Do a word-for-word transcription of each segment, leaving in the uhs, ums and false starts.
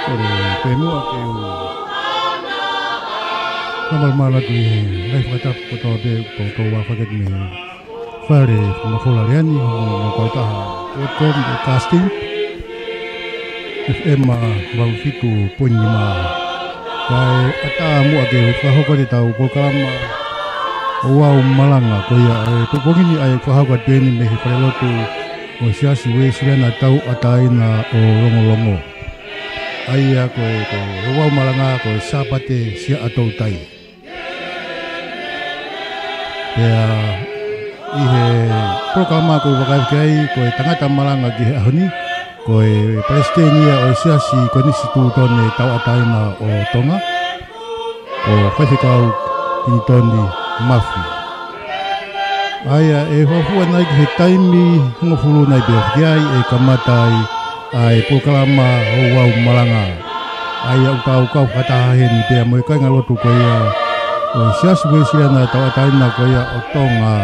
Kole pē muʻa ke u fakamalumalu atu ʻi he ngaahi fakatapu kotoa pē ʻoku toutou aofaki atu mei he fale fakamafola lea ni, mo e kautaha Broadcom Broadcasting, F M valu fitu poini nima. Kae ʻatā muʻa ke u fakahoko atu ʻetau polokalama Ouau Malanga, ko ia ʻa e pongipongi ni ʻa ia ʻoku fakahoko atu eni mei he falelotu ʻo e Siasi Uēsiliana Tauʻatāina ʻo Longolongo. ʻA ia ko e, ko e Ouau Malanga ko e Sāpate Siaʻatoutai. Pea ʻi he polokalama ʻoku ou vakai ki ai, ko e tangata malanga ki he ʻaho ni, ko e Palesiteni ia ʻo e Siasi Konisitūtone Tauʻatāina ʻo Tonga, ko Faifekau Kinitoni Mafi. ʻA ia ʻe fuofua nai ki he taimi hongofulu nai pē ʻoku ʻi ai ʻe kamata ai ʻa e polokalama Ouau Malanga. ʻA ia ʻoku tau kau fakataha heni pea mo e kāingalotu ko ia ʻo e Siasi Uēsiliana Tauʻatāina ko ia ʻo Tonga,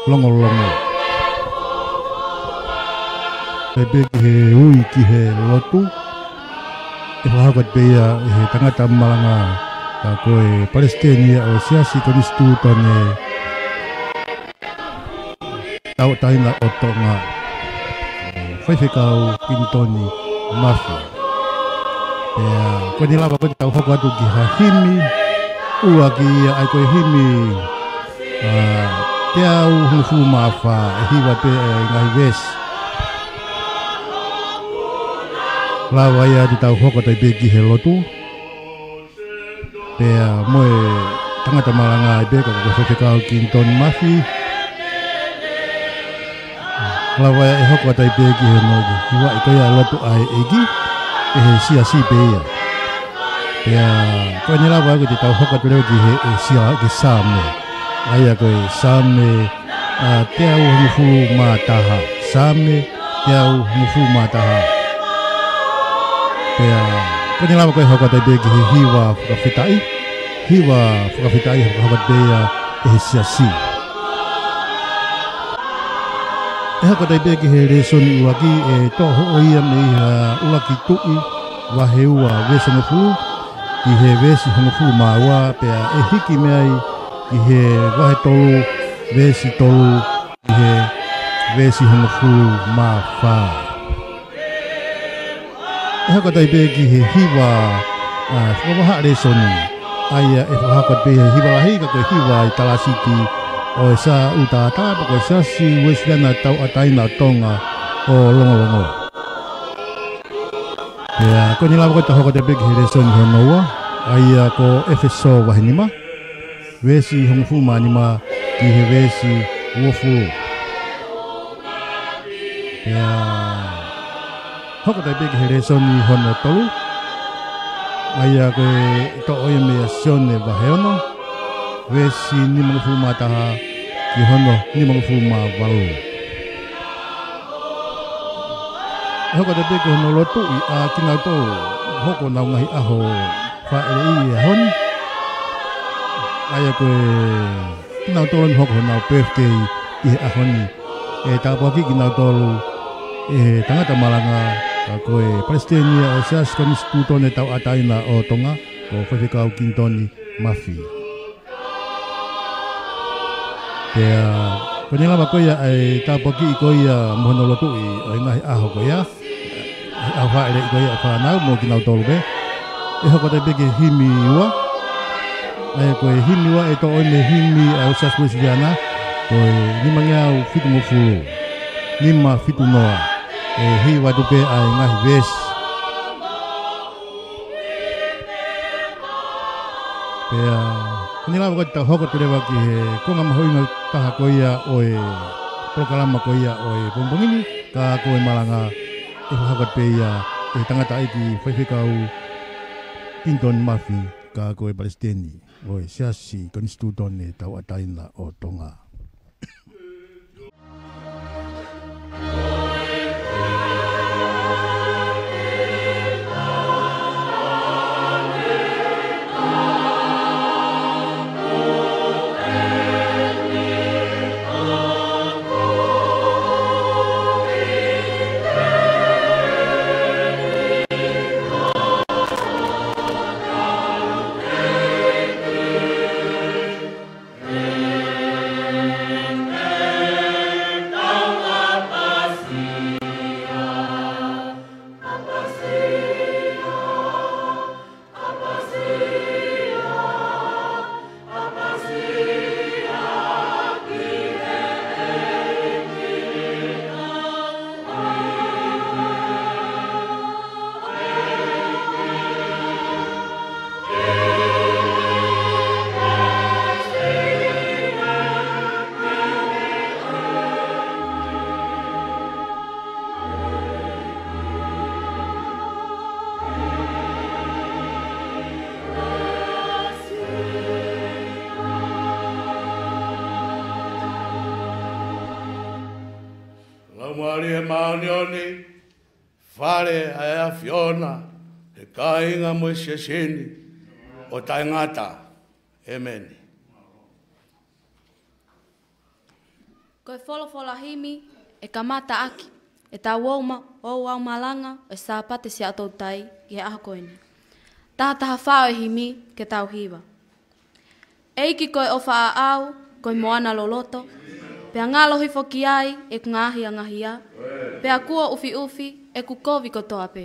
Longolongo. Pea pehē ki he ui ki he lotu, ʻe fakahoko atu pē ia ʻe he tangata malanga, ka ko e Palesiteni ia ʻo e Siasi Konisitūtone Tauʻatāina ʻo Tonga, Faifekau Kinitoni Mafi. Pea ko eni lava ko ē te tau hoko atu ki ha himi ʻuluaki ia, ʻa ia ko e himi, ā, teau hongofulu mā fā, ʻe hiva pē ʻa e ngaahi veesi. Lava ia te tau hoko atu ai pē ki he lotu. Pea mo e tangata malanga ai pē ka ko Faifekau Kinitoni Mafi. Lava ia ʻe hoko atu ai pē ki he mo ki hiva ʻi ko ia lotu ʻa e ʻEiki, ʻe he Siasi pē ia. Pea ko eni lava ko ē te tau hoko atu leva ki he, ʻe Sia, ki Saame. ʻA ia ko e Saame, ā, teau hongofulu mā taha. Saame, teau hongofulu mā taha. Pea ko eni lava ko ē hoko atu ai pē ki he hiva fakafetaʻi. Hiva fakafetaʻi ʻe hoko atu pē ia ʻe he Siasi. ʻE hoko atu ai pē ki he lēsoni ʻuluaki, ʻe toʻo hoʻo ia mei he ʻuluaki Tuʻi vahe ua veesi hongofulu ki he veesi hongofulu mā ua, pea ʻe hiki mei ai ki he vahe tolu veesi tolu ki he veesi hongofulu mā fā. ʻE hoko atu ai pē ki he hiva, ā, fakavahaʻa lēsoni. ʻA ia ʻe fakahoko atu pē he hiva lahi, ka ko e hiva ʻi he talāsiti ʻo e Sā ʻUtātā, pe ko e Siasi Uēsiliana Tauʻatāina ʻo Tonga ʻo Longolongo. Pea ko eni lava ko ē te tau hoko atu ai pē ki he lēsoni hono ua, ʻa ia ko ʻEfesō vahe nima, veesi hongofulu mā nima ki he veesi uofulu. Pea hoko atu ai pē ki he lēsoni hono tolu, ʻa ia ko e toʻo ia mei a Sione vahe ono, veesi nimangofulu mā taha ki hono nimangofulu mā valu. ʻE hoko atu ai pē ki hono lotuʻi ʻa kinautolu ʻoku hoko honau ngaahi ʻaho fāʻeleʻi he ʻaho ni. ʻA ia ko e kinautolu ʻoku hoko honau birthday ʻi he ʻaho ni. ʻE tāpuakiʻi kinautolu ʻe he tangata malanga, ka ko e Palesiteni ia ʻo e Siasi Konisitūtone Tauʻatāina ʻo Tonga, ko Faifekau Kinitoni Mafi. Pea ko eni lava ko ia ʻa e tāpuakiʻi ko ia mo hono lotuʻi ʻo e ngaahi ʻaho ko ia, ʻaho fāʻeleʻi ko ia ʻa e fānau mo kinautolu pē. ʻE hoko atu ai pē ki he himi ua. ʻA ia ko e himi ua ʻe toʻo ia mei he himi ʻa e Siasi Uēsiliana, ko e nimangeau fitungofulu, nima fitu noa. ʻE hiva atu pē ʻa e ngaahi veesi. Pea ko eni lava ko ē te tau hoko atu leva ki he konga mahuʻinga taha ko ia ʻo e polokalama ko ia ʻo e pongipongi ni, ka ko e malanga ʻe fakahoko atu pē ia ʻe he tangataʻeiki Faifekau Kinitoni Mafi, ka ko e Palesiteni ʻo e Siasi Konisitūtone Tauʻatāina ʻo Tonga. Mālie Māʻoniʻoni, Fale ʻa e ʻAfiona, ʻi he kāinga mo e siasi ni ʻo taʻengata. ʻEmeni. Ko e folofola himi ʻe kamata ʻaki ʻetau ouau ma-, ouau malanga ʻo e Sāpate Siaʻatoutai ʻi he ʻaho ko eni. Taha taha fā ʻo e himi ke tau hiva. ʻEiki ko e ʻofa ʻaʻau, ko e moana loloto, pea ngalo hifo ki ai ʻeku ngaahi angahia, pea kuo ʻufiʻufi ʻeku kovi kotoa pē.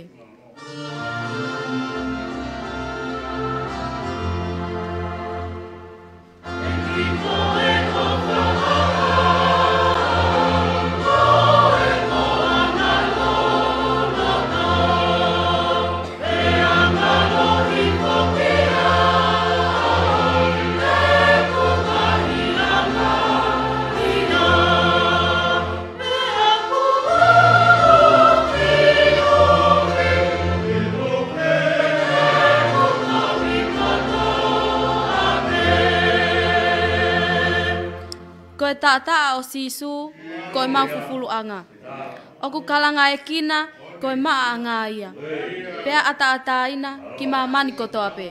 Ko e taʻataʻa ʻo Sīsū, ko e maʻufufuluʻanga. ʻOku kalangaekina, ko e maʻaʻanga ia. Pea ʻataʻataina ki māmani kotoa pē.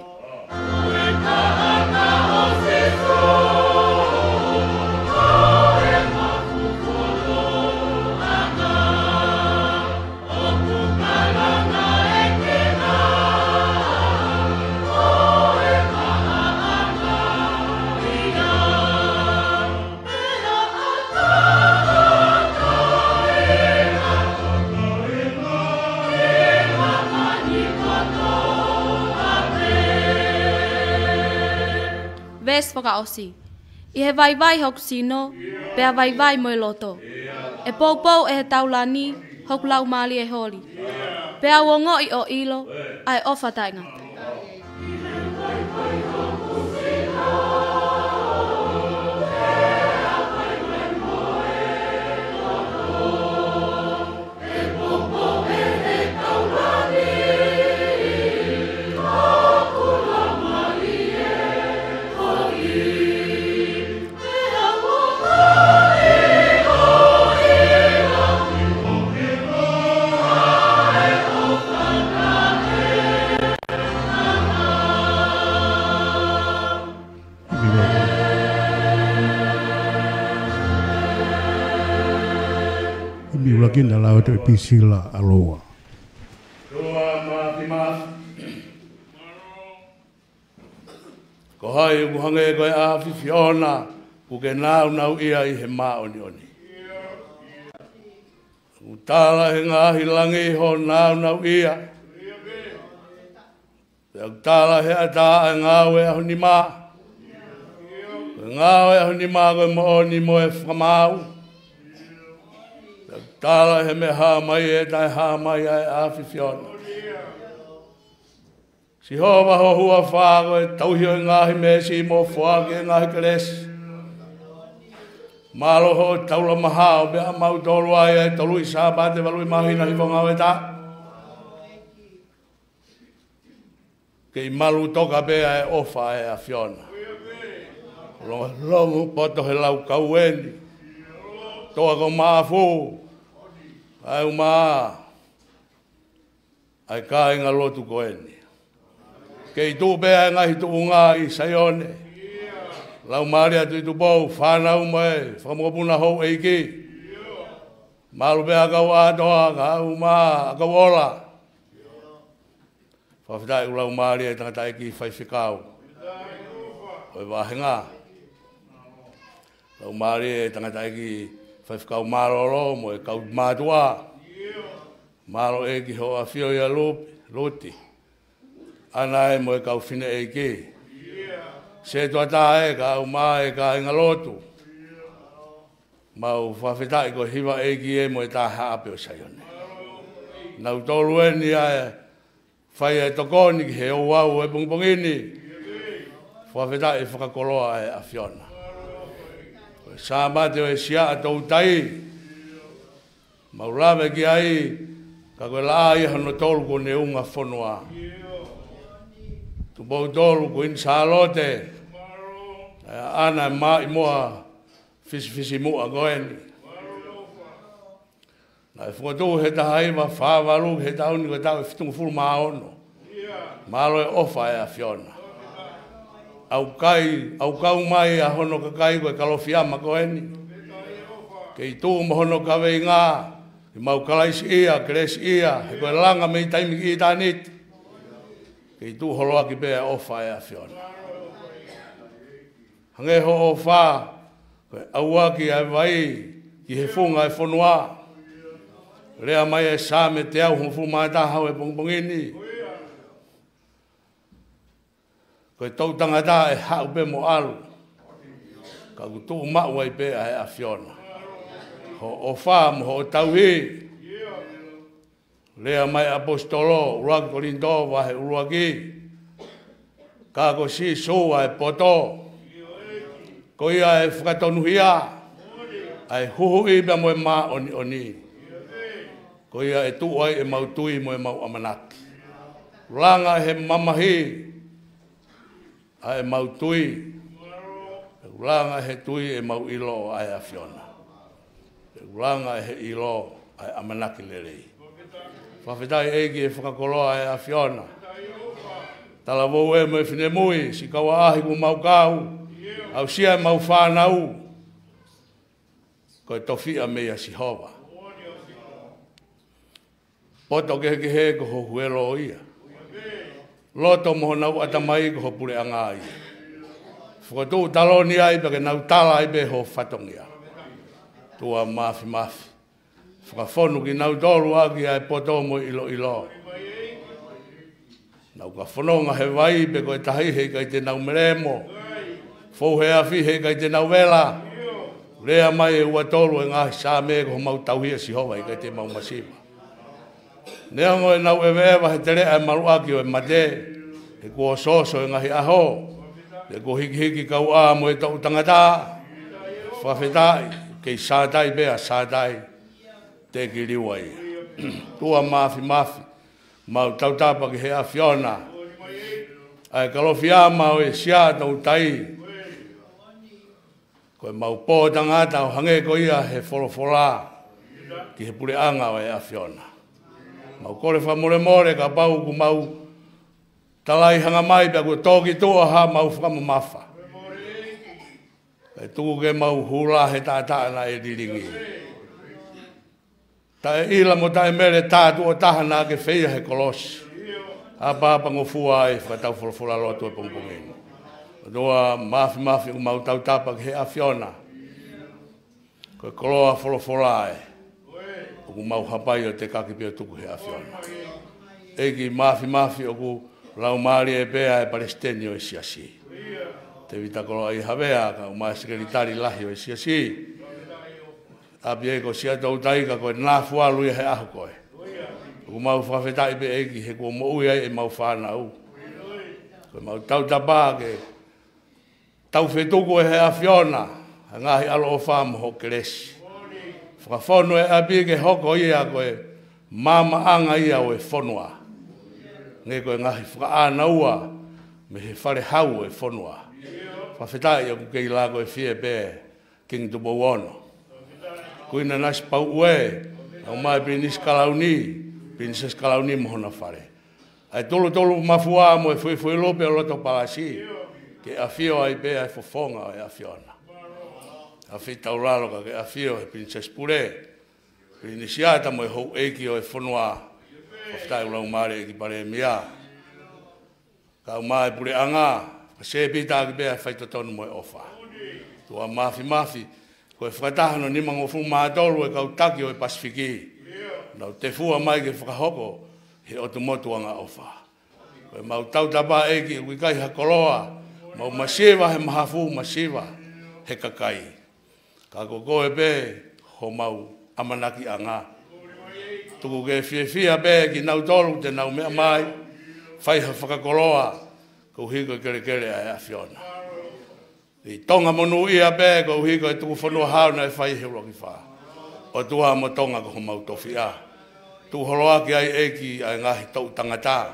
Veesi fakaʻosi. ʻI he vaivai hoku sino, pea vaivai mo e loto. ʻE poupou ʻe he taulani hoku laumālie holi. Pea u ongoʻi ʻo ʻilo ʻa e ʻofa taʻengata. Himi ʻuluaki naʻe lau ʻe Pisila ʻAloua. Toa Māfimafi. Ko hai ʻoku hangē ko e ʻAfiona, ʻoku ke nāunauʻia ʻi he māʻoniʻoni. ʻOku tala ʻe he ngaahi langi hoʻo nāunauʻia. Pea ʻoku tala ʻe he ʻatā ʻa e ngāue ʻa ho nima. Ko e ngāue ʻa ho nima ko e moʻoni mo e fakamaau. Pea ʻoku tala ʻe he meʻa hā mai ʻe taʻehā mai ʻa e ʻAfiona. Sihova ho huafa ko e tauhi ʻo e ngaahi meesi mo foaki ʻa e ngaahi kelesi. Mālō hoʻo taula mahaʻo pea maʻu tolu ai ʻa e tolu ʻi Sāpate, valu ʻi māhina, hifo ngāue taʻu. Kei malu toka pē ʻa e ʻofa ʻa e ʻAfiona. Longo, longo poto he lau kau eni. Toa ko Maʻafu. ʻAi uma ʻa e kāinga lotu ko eni. Kei tuʻu pē ʻa e ngaahi tuʻunga ʻi Saione. Laumālie ʻa Tuʻi Tupou, fānau mo e fakamokopuna houʻeiki. Malu pē ʻa e kau ʻAtoa, kau uma, ʻa e kau ola. Fakafetaʻi ʻoku laumālie ʻa e tangataʻeiki faifekau ʻo e vāhenga. Laumālie ʻa e tangataʻeiki faifekau mālōlō mo e kau mātuʻa. Mālō ʻEiki hoʻo ʻafio ʻia Lupe, Luti. ʻAna ē mo e kau fineʻeiki. Setuata ē, kau uma ē, kāinga lotu. Mau fakafetaʻi ko e hiva ʻEiki ē mo e Taha ʻApi ʻo Saione. Nautolu eni ʻa e fai e tokoni ki he ouau ʻo e pongipongi ni. Fakafetaʻi fakakoloa ʻa e ʻAfiona. Ko e Sāpate ʻo e Siaʻatoutai. Mau lave ki ai, ka ko e laʻā ia hono tolu kuo ne unga fonua. Tupou tolu, Kuini Sālote. ʻAna ē, maʻimoa fisifisimuʻa ko eni. Naʻe fokotuʻu he taha hiva fā valu ki he taʻu ni ko e taʻu ʻe fitungofulu mā ono. Mālō e ʻofa ʻa e ʻAfiona. ʻOku kai, ʻoku kau mai ʻa hono kakai ko e Kalofiama ko eni. Kei tuʻu mo hono kaveinga, ʻi mau Kalaisiʻia, Kelesiʻia, he ko e langa mei taimi ki ʻitāniti. Kei tuʻu holoaki pē ʻa e ʻofa ʻa e ʻAfiona. Hangē hoʻo ʻofa, ko e ʻauaki ʻa e vai ki he funga ʻo e fonua. Lea mai e Saame teau hongofulu mā taha ʻo e pongipongi ni. Ko e toʻu tangata ʻe haʻu pē mo ʻalu, ka ʻoku tuʻu maʻu ai pē ʻa e ʻAfiona. Hoʻo ʻofa mo hoʻo tauhi. Lea mai ʻaposetolo, ʻuluaki Kolinitō, vahe ʻuluaki. Ka ko Sīsū ʻa e poto. Ko ia ʻe fakatonuhia, ʻa e huhuʻi pea mo e māʻoniʻoni. Ko ia ʻe tuʻu ai ʻemau tui mo ʻemau ʻamanaki. Langa he mamahi ʻa ʻemau tui. ʻE langa he tui ʻemau ʻilo ʻa e ʻAfiona. ʻE langa he ʻilo ʻa e ʻamanaki lelei. Fakafetaʻi ʻEiki e fakakoloa ʻa e ʻAfiona. Talavou ē mo e finemui, siʻi kau ʻaʻahi kuo mau kau, aʻusia ʻemau fānau. Ko e tofiʻa meia Sihova. Poto kehekehe ko ho huelo ia. Loto mo honau ʻatamai ko ho puleʻanga ia. Fokotuʻu taloni ai pea ke nau tala ai pē ho fatongia. ʻOtua Māfimafi. Fakafonu kinautolu ʻaki ʻa e poto mo e ʻiloʻilo. Nau ka fononga he vai pe ko e tahi heʻikai te nau melemo. Fou he afi heʻikai te nau vela. Lea mai e ua tolu e ngaahi Saame ko homau tauhi ʻa Sihova heʻikai te mau masiva. Neongo ʻenau ʻeveʻeva he teleʻa e maluʻaki ʻo e mate, he kuo osooso e ngaahi ʻaho, he kuo hikihiki kauʻā mo e toʻu tangata. Fakafetaʻi, kei sātai pea sātai, te ki liua ia. ʻOtua Māfimafi, mau tautapa ki he ʻAfiona. ʻA e Kalofiama ʻo e Siaʻatoutai. Ko ʻemau pō tangata ʻo hangē ko ia he folofola ki he puleʻanga ʻo e ʻAfiona. Mau kole fakamolemole kapau ʻoku mau talaihanga mai pea kuo tō ki tuʻa haʻamau fakamamafa. Kae tuku ke mau hula he taʻataʻa naʻe lilingi. Taʻeʻila mo taʻemele tātuʻo taha naʻa ke feia he kolosi. ʻApaʻapa ngofua ai fakataufolofola lotu e pongipongi ni. ʻOtua Māfimafi ʻoku mau tautapa ki he ʻAfiona. Ko e koloa folofola ē. ʻOku mau hapai ʻo tekaki pea tuku he ʻAfiona. ʻEiki Māfimafi ʻoku laumālie pē ʻa e palesiteni ʻo e siasi. Tēvita Koloaʻia Havea, kae ʻumaʻā e sekelitali lahi ʻo e siasi. ʻApi ē ko Siaʻatoutai ka ko e nafu alu ia he ʻaho ko ē. ʻOku mau fakafetaʻi pē ʻEiki he kuo moʻui ai ʻemau fānau. Ko ʻemau tautapa ke taufetuku ʻe he ʻAfiona, ʻa e ngaahi ʻaloʻofa mo hoʻo kelesi. Fakafonu e ʻapi ke hoko ia ko e maamaʻanga ia ʻo e fonua. Hangē ko e ngaahi fakaʻānaua mei he fale hau ʻo e fonua. Fakafetaʻi ʻoku kei lako e fie pē Kingi Tupou Ono. Kuini Nanasipauʻu ē, ʻumaʻā e Pilinisi Kalauni, Pilinisesi Kalauni mo hona fale. ʻA e tulutulu mafua mo e fuifui lupe ʻo loto palasi. Ke ʻafio ai pē ʻa e fofonga ʻo e ʻAfiona. ʻAfio taulalo ka ke ʻafio he Pilinisesi Pule. Pilinisiata mo e houʻeiki ʻo e fonua. Fakafetaʻi ʻoku laumālie ʻEiki Palēmia. Kae ʻumaʻā e puleʻanga, ka sēpita ʻaki pē ʻa e faitotonu mo e ʻofa. ʻOtua Māfimafi, ko e fakataha hono nimangofulu mā tolu e kau taki ʻo e Pasifiki. Nau tefua mai ke fakahoko he ʻotu motu angaʻofa. Ko ʻemau tautapa ʻEiki ʻoku ʻikai ha koloa, mau masiva he mahafu masiva he kakai. Ka ko koe pē homau ʻamanakiʻanga. Tuku ke fiefia pē kinautolu te nau meʻa mai, fai ha fakakoloa, koeʻuhi ko e kelekele ʻa e ʻAfiona. ʻI Tonga monūʻia pē, koeʻuhi ko e tuku fonua hau naʻe fai he ʻuluaki fā. ʻOtua mo Tonga ko homau tofiʻa. Tuʻu holoaki ai ʻEiki ʻa e ngaahi toʻu tangata.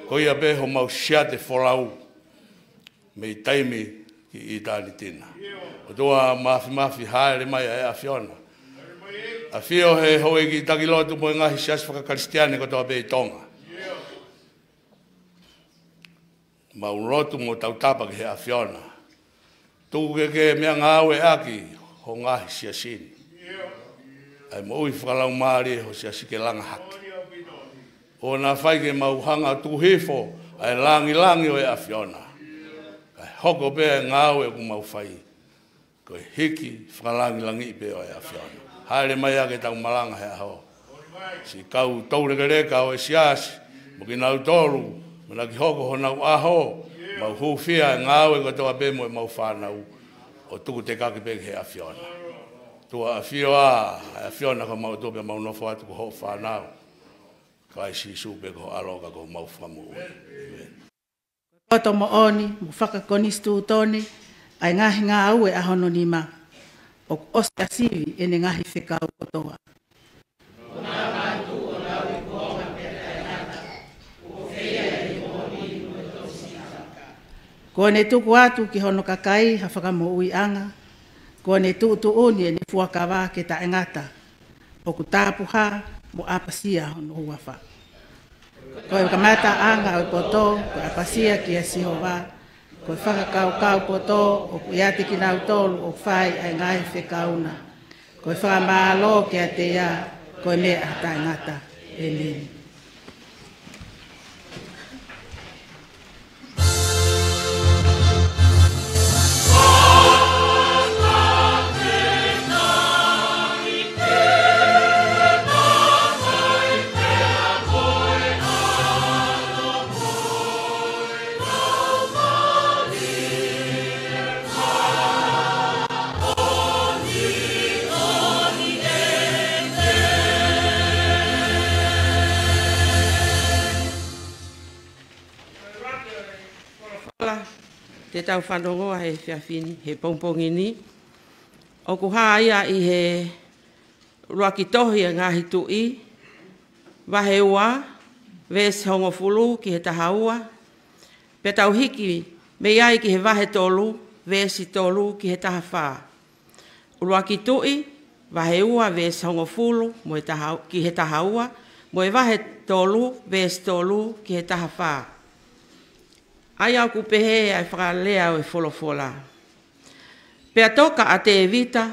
Ko ia pē homau siate folau. Mei taimi ki ʻitāniti na. ʻOtua Māfimafi hāʻele mai ʻa e ʻAfiona. ʻAfio he houʻeiki taki lotu mo e ngaahi siasi fakakalisitiane kotoa pē ʻi Tonga. Mau lotu mo tautapa ki he ʻAfiona. Tuku ke ke meʻangāueʻaki ho ngaahi siasi ni. ʻA e moʻui fakalaumālie ho siasi ke langa hake. ʻO na fai ke mau hanga ʻo tuku hifo ʻa e langilangi ʻo e ʻAfiona. Kae hoko pē ʻa e ngāue ʻoku mau fai ko e hiki fakalangilangiʻi pē ʻo e ʻAfiona. Haʻele mai ā ke tau malanga he ʻaho. Siʻi kau toulekeleka ʻo e siasi, mo kinautolu, mo na ki hoko honau ʻaho, mau hūfia e ngāue kotoa pē mo ʻemau fānau, ʻo tuku tekaki pē ki he ʻAfiona. ʻOtua ʻafio ā, ʻa e ʻAfiona ko homau ʻOtua pea mau nofo atu ko hoʻo fānau. Kalaisi Sīsū pē ko ho ʻAlo ka ko homau Fakamoʻui. ʻĒmeni. Ko e poto moʻoni mo fakakonisitūtone ʻa e ngaahi ngāue ʻa hono nima, ʻoku ʻosi ʻasivi ʻene ngaahi fekau kotoa. Kuo ne tuku atu ki hono kakai ha fakamoʻuiʻanga, kuo ne tuʻutuʻuni ʻene fuakava ke taʻengata, ʻoku tapuhā mo ʻapasia hono huafa. Ko e kamataʻanga ʻo e poto, ko e ʻapasia kia Sihova, ko e fakakaukau poto, ʻoku ʻiate kinautolu ʻoku fai ʻa e ngaahi fekau na. Ko e fakamālō kiate ia, ko e meʻa taʻengata. ʻĒmeni. Te tau fanongoa he efiafi ni, he pongipongi ni. ʻOku hā ia ʻi he ʻUluaki Tohi ʻa e Ngaahi Tuʻi, vahe ua, veesi hongofulu ki he taha ua. Pea tau hiki mei ai ki he vahe tolu, veesi tolu ki he taha fā. ʻUluaki Tuʻi, vahe ua, veesi hongofulu mo e taha, ki he taha ua, mo e vahe tolu, veesi tolu ki he taha fā. ʻA ia ʻoku pehē ʻa e fakalea ʻo e folofola. Pea toka ʻa Tēvita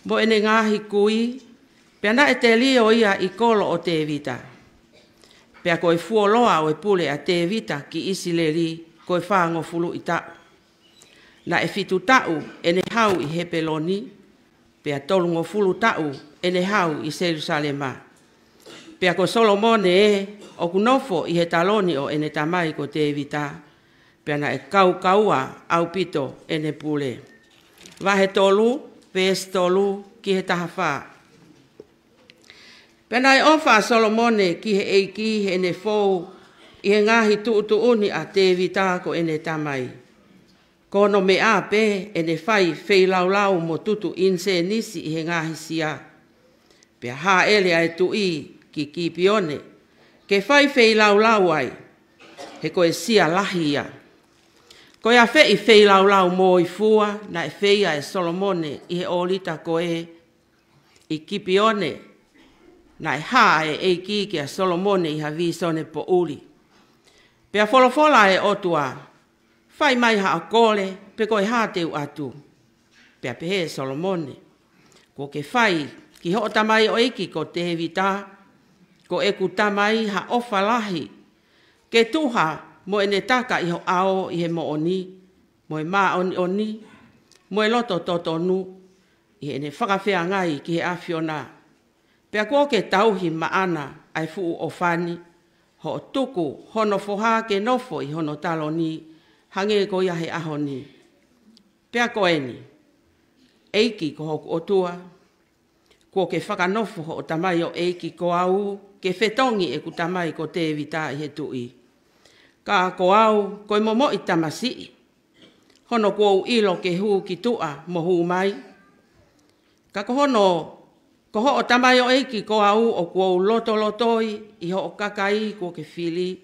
mo ʻene ngaahi kui, pea naʻe telio ia ʻi kolo ʻo Tēvita. Pea ko e fuoloa ʻo e pule ʻa Tēvita ki ʻIsileli ko e fāngofuluʻi taʻu. Naʻe fitu taʻu ʻene hau ʻi Hepeloni, pea tolungofulu taʻu ʻene hau ʻi Selusalema. Pea ko Solomone ē, ʻoku nofo ʻi he taloni ʻo ʻene tamai ko Tēvita, pea naʻe kaukaua ʻaupito ʻene pule. Vahe tolu, veesi tolu ki he taha fā. Pea naʻe ʻofa ʻa Solomone ki he ʻEiki heʻene fou ʻi he ngaahi tuʻutuʻuni ʻa Tēvita ko ʻene tamai. Ko hono meʻa pē ʻene fai feilaulau mo tutu ʻinisēnisi ʻi he ngaahi sia. Pea hāʻele ʻa e tuʻi ki Kipione ke fai feilaulau ai, he ko e sia lahi ia. Ko e afeʻi feilaulau moifua naʻe feia ʻe Solomone ʻi he ʻōlita ko ē ʻi Kipione, naʻe hā ʻa e ʻEiki kia Solomone ʻi ha vīsone poʻuli. Pea folofola ʻa e ʻOtua, fai mai haʻo kole, pe ko e hā te u ʻatu. Pea pehē ʻe Solomone, kuo ke fai ki hoʻo tamaioʻeiki ko Tēvita, ko ʻeku tamai ha ʻofa lahi, ke tuha mo ʻene taka ʻi ho ʻao ʻi he moʻoni, mo e māʻoniʻoni, mo e loto totonu, ʻi heʻene fakafeangai ki he ʻAfiona. Pea kuo ke tauhi maʻana ʻa e fuʻu ʻofa ni, hoʻo tuku hono foha ke nofo ʻi hono taloni, hangē ko ia he ʻaho ni. Pea ko eni, ʻEiki ko hoku ʻOtua, kuo ke fakanofo hoʻo tamaioʻeiki ko au, ke fetongi ʻeku tamai ko Tēvita ʻi he tuʻi. Ka ko au, ko e momoʻi tamasiʻi, hono kuo u ʻilo ke hū ki tuʻa mo hū mai. Ka ko hono, ko hoʻo tamaioʻeiki ko au ʻoku ou lotolotoi ʻi hoʻo kakai kuo ke fili,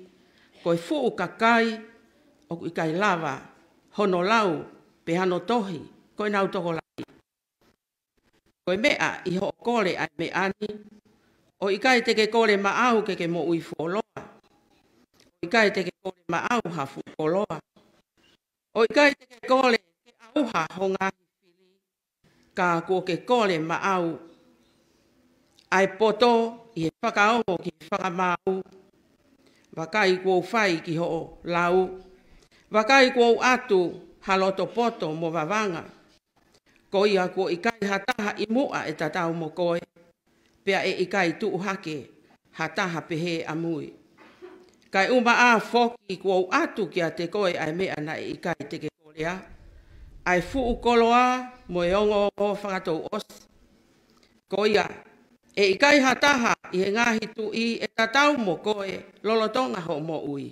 ko e fuʻu kakai ʻoku ʻikai lava hono lau pe hano tohi, ko ʻenau tokolahi. Ko e meʻa ʻi hoʻo kole ʻa e meʻa ni, ʻo ʻikai te ke kole maʻau ke ke moʻui fuoloa. ʻO ʻikai te ke kole maʻau ha fuʻu koloa. ʻO ʻikai te ke kole ke ʻauha ho ngaahi fili, ka kuo ke kole maʻau ʻa e poto ʻi he fakaongo ki he fakamaau. Vakai kuo u fai ki hoʻo lau. Vakai kuo u ʻatu ha loto poto mo vavanga. Ko ia kuo ʻikai ha taha ʻi muʻa ʻe tatau mo koe, pea ʻe ʻikai tuʻu hake ha taha pehē ʻamui. Kaeʻumaʻā foki kuo u ʻatu kiate koe ʻa e meʻa naʻe ʻikai te ke kolea, ʻa e fuʻu koloa mo e ongoongo fakatouʻosi. Ko ia, ʻe ʻikai ha taha ʻi he ngaahi tuʻi ʻe tatau mo koe lolotonga hoʻo moʻui.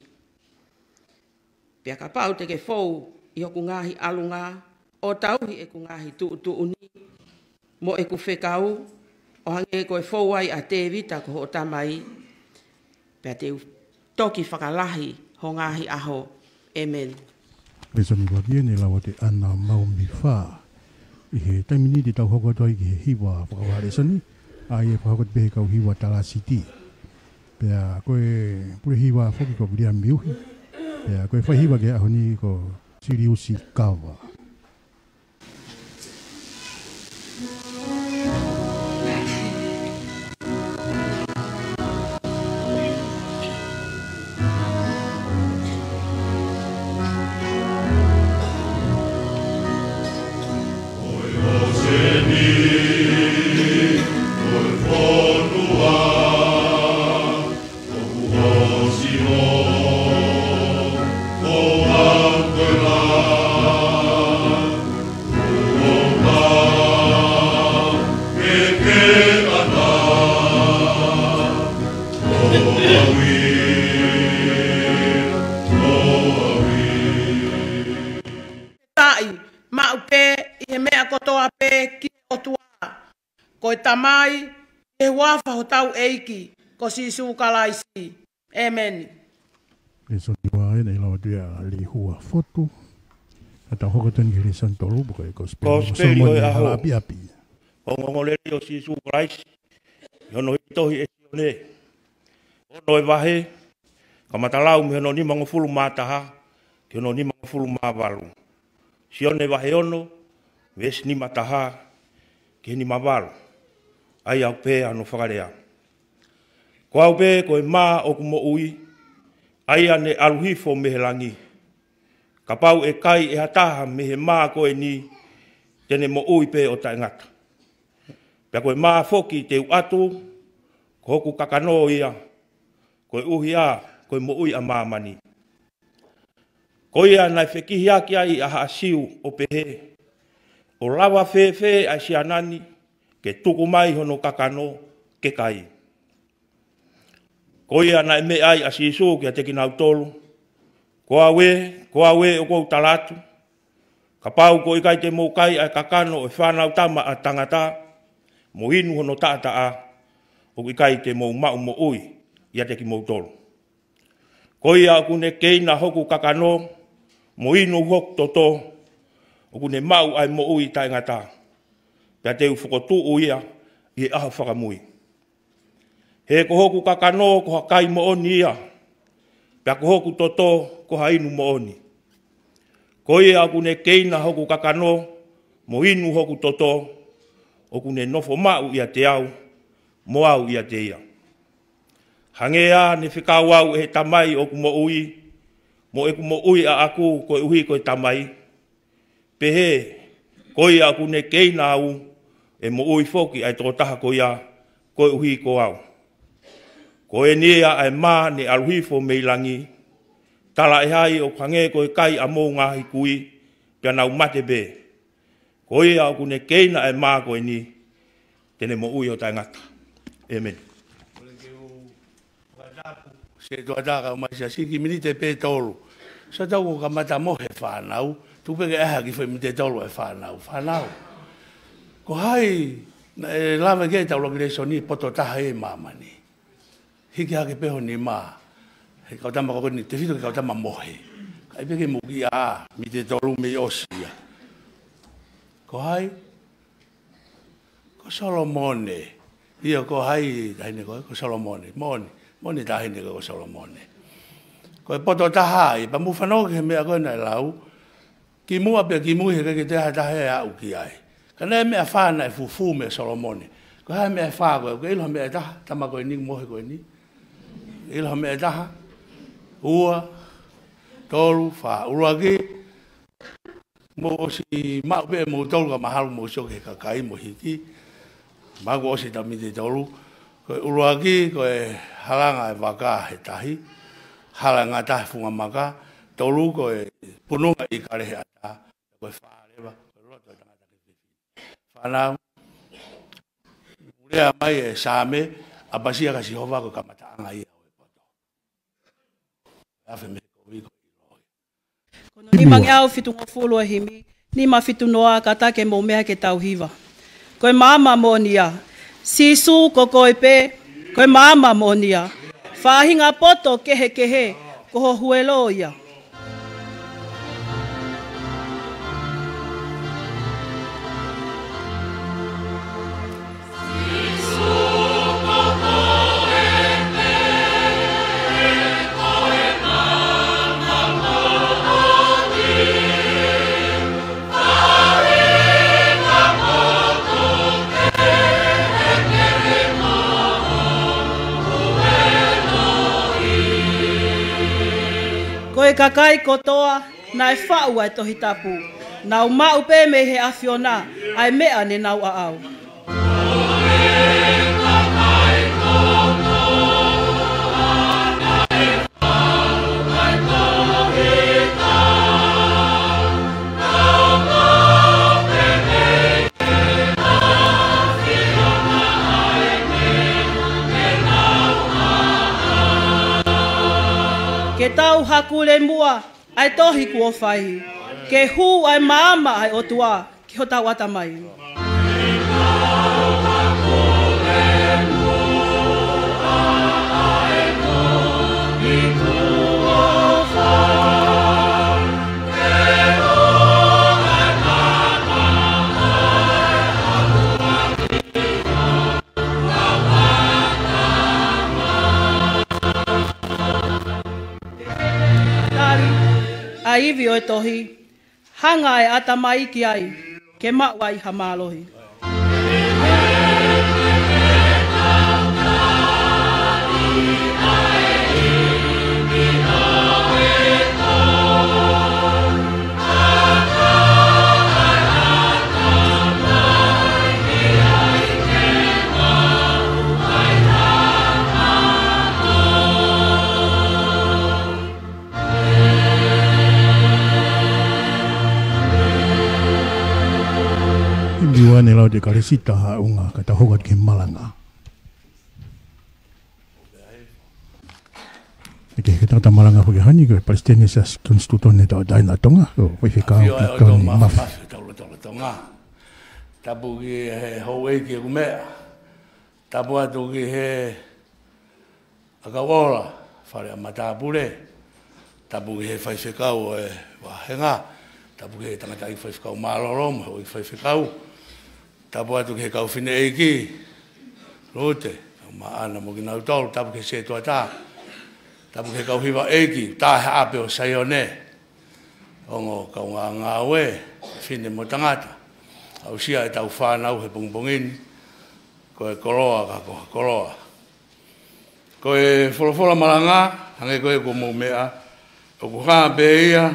Pea kapau te ke fou ʻi hoku ngaahi ʻalunga, ʻo tauhi ʻeku ngaahi tuʻutuʻuni mo ʻeku fekau, ʻo hangē ko e fou ai ʻa Tēvita ko hoʻo tamai, pea te u toki fakalahi ho ngaahi ʻaho. ʻĒmeni. Lēsoni ʻuluaki eni, lau atu ʻe ʻAna Maumifā. ʻI he taimi ni te tau hoko atu ai ki he hiva fakavahaʻa lēsoni, ʻa ia ʻe fakahoko atu pē ʻe he kau hiva Talasiti. Pea ko e pule hiva foki ko Viliami Uhi. Pea ko e fai hiva ki he ʻaho ni ko Siliusi Kava. Taʻi, maʻu pē ʻi he meʻa kotoa pē ki he ʻOtua, ko e Tamai, ʻi he huafa hotau ʻEiki ko Sīsū Kalaisi. ʻĒmeni. Lēsoni ua eni, lau atu ia ʻe Lihua Fotu. Ka tau hoko atu eni ki he lēsoni tolu, ko e Kosipeli ʻo Kosipeli Solomone ʻo e ʻaho. Hala ʻapiʻapi. Ko e ongoongolelei ʻo Sīsū Kalaisi ʻi hono hiki tohi ʻe Sione. Ono e vahe, kamata lau mei hono nimangofulu mā taha ki hono nimangofulu mā valu. Sione vahe ono, veesi nima taha ki he nima valu. ʻA ia ʻoku pehē hono fakalea: Ko au pē ko e mā ʻoku moʻui, ʻa ia ne ʻalu hifo mei he langi. Kapau ʻe kai ʻe ha taha mei he mā ko eni, te ne moʻui pē ʻo taʻengata. Pea ko e mā foki te u ʻatu, ko hoku kakano ia, koeʻuhi ā ko e moʻui ʻa māmani. Ko ia naʻe fekihiaki ai ʻa Haʻa Siu ʻo pehē, ʻo lava fēfē ʻa e siana ni ke tuku mai hono kakano ke kai? Ko ia naʻe meʻa ai ʻa Sīsū kiate kinautolu: Ko au ē, ko au ē, ʻoku ou tala atu, kapau ʻoku ʻikai te mou kai ʻa e kakano ʻo e Fānautama ʻa Tangata, mo inu hono taʻataʻa, ʻoku ʻikai te mou maʻu moʻui ʻiate kimoutolu. Ko ia ʻoku ne keina hoku kakano, mo inu hoku toto, ʻoku ne maʻu ʻa e moʻui taʻengata, pea te u fokotuʻu ia ʻi he ʻaho fakamui. He ko hoku kakano ko ha kai moʻoni ia, pea ko hoku toto ko ha inu moʻoni. Ko ia ʻoku ne keina hoku kakano, mo inu hoku toto, ʻoku ne nofo maʻu ʻiate au, mo au ʻiate ia. Hangē ā ne fekau au ʻe he Tamai ʻoku moʻui, mo ʻeku moʻui ʻaʻaku koeʻuhi ko e Tamai, pehē, ko ia ʻoku ne keina au, ʻe moʻui foki ʻa e tokotaha ko ia koeʻuhi ko au. Ko eni ia ʻa e mā ne ʻalu hifo mei langi, talaʻehai ʻoku hangē ko e kai ʻa mou ngaahi kui, pea nau mate pē. Ko ia ʻoku ne keina ʻa e mā ko eni, te ne moʻui ʻo taʻengata. ʻĒmeni. Setuata ka mai sia siki miniti pē tolu. Sa tau ko kamata mohe fānau, tuku pē ke ʻaha ki he foʻi miniti tolu ʻa e fānau. Fānau, ko hai naʻe lave ki ai ʻetau ʻuluaki lēsoni, poto taha ʻi māmani? Hiki hake pē ho nima. He kau tama ko eni, tefito ki he kau tama mohe. Kai pē ke mou kiʻi ʻā, miniti tolu mei ʻosi ia. Ko hai? Ko Solomone. ʻIo, ko hai taʻahine ko ē? Ko Solomone. Moʻoni, moʻoni taʻahine ko ē ko Solomone. Ko e poto taha ia, pea mou fanongo ki he meʻa ko ē naʻe lau. Kimuʻa pea kimui he ʻikai ke toe ʻi ai ha taha ia ʻe aʻu ki ai. Ka naʻe meʻa fā naʻe fufū meia Solomone. Ko e hā e meʻa fā ko ē? ʻOku ke ʻilo ha meʻa ʻe taha, tama ko eni, mohe ko eni? ʻIlo ha meʻa ʻe taha, ua, tolu, fā. ʻUluaki, mou ʻosi maʻu pē ʻe moutolu ka mahalo mou sio ki he kakai mo e hiki. Mahalo kuo ʻosi tau miti tolu. Ko e ʻuluaki, ko e halanga e vaka he tahi. Halanga tahi funga maka. Tolu, ko e pununga ʻi kale he ʻatā. Ko e fā leva, ko e loto e tangata ke fefine. Fānau, lea mai e Saame, ʻapasia kia Sihova ko e kamataʻanga ia ʻo e poto. Afe mei he kovi ko e ʻilo ia. Ko hono nimangeau fitungofulu e himi, nima fitu noa, kātaki e mou meʻa ke tau hiva. Ko e maama moʻoni ia. Sīsū ko koe pē, ko e maama moʻoni ia. Faʻahinga poto kehekehe, ko ho huelo ia. Ko e kakai kotoa naʻe faʻu ʻa e Tohi Tapu, nau maʻu pē mei he ʻAfiona ʻa e meʻa ne nau aʻau. Ke tau hakule muʻa ʻa e tohi kuo fai. Ke hū ʻa e maama ʻa e ʻOtua ki hotau ʻatamai. Tali ʻa e ivi ʻo e tohi, hanga ʻe he ʻatamai ki ai, ke maʻu ai ha mālohi. Ioane lau te kalesita haʻunga ka tau hoko atu ki he malanga. Ke he tangata malanga foki hani ko e Palesiteni Siasi Konisitūtone Tauʻatāina ʻo Tonga, ko Faifekau Kitauni Mafi. Tapu ki he houʻeiki ʻoku meʻa. Tapu atu ki he ʻakau ola, fale ʻa matāpule. Tapu ki he faifekau ʻo e vāhenga. Tapu ki he tangataʻeiki faifekau mālōlō mo e houʻeiki faifekau. Tapu atu ki he kau fineʻeiki, Lute, Maʻana mo kinautolu. Tapu ki he setuata. Tapu ki he kau hiva ʻeiki, tā he ʻapi ʻo Saione. Ongo kaungāngāue, fefine mo tangata. Aʻusia ʻetau fānau he pongipongi ni, ko e koloa ka ko ha koloa. Ko e folofola malanga, hangē ko ē kuo mou meʻa, ʻoku hā pē ia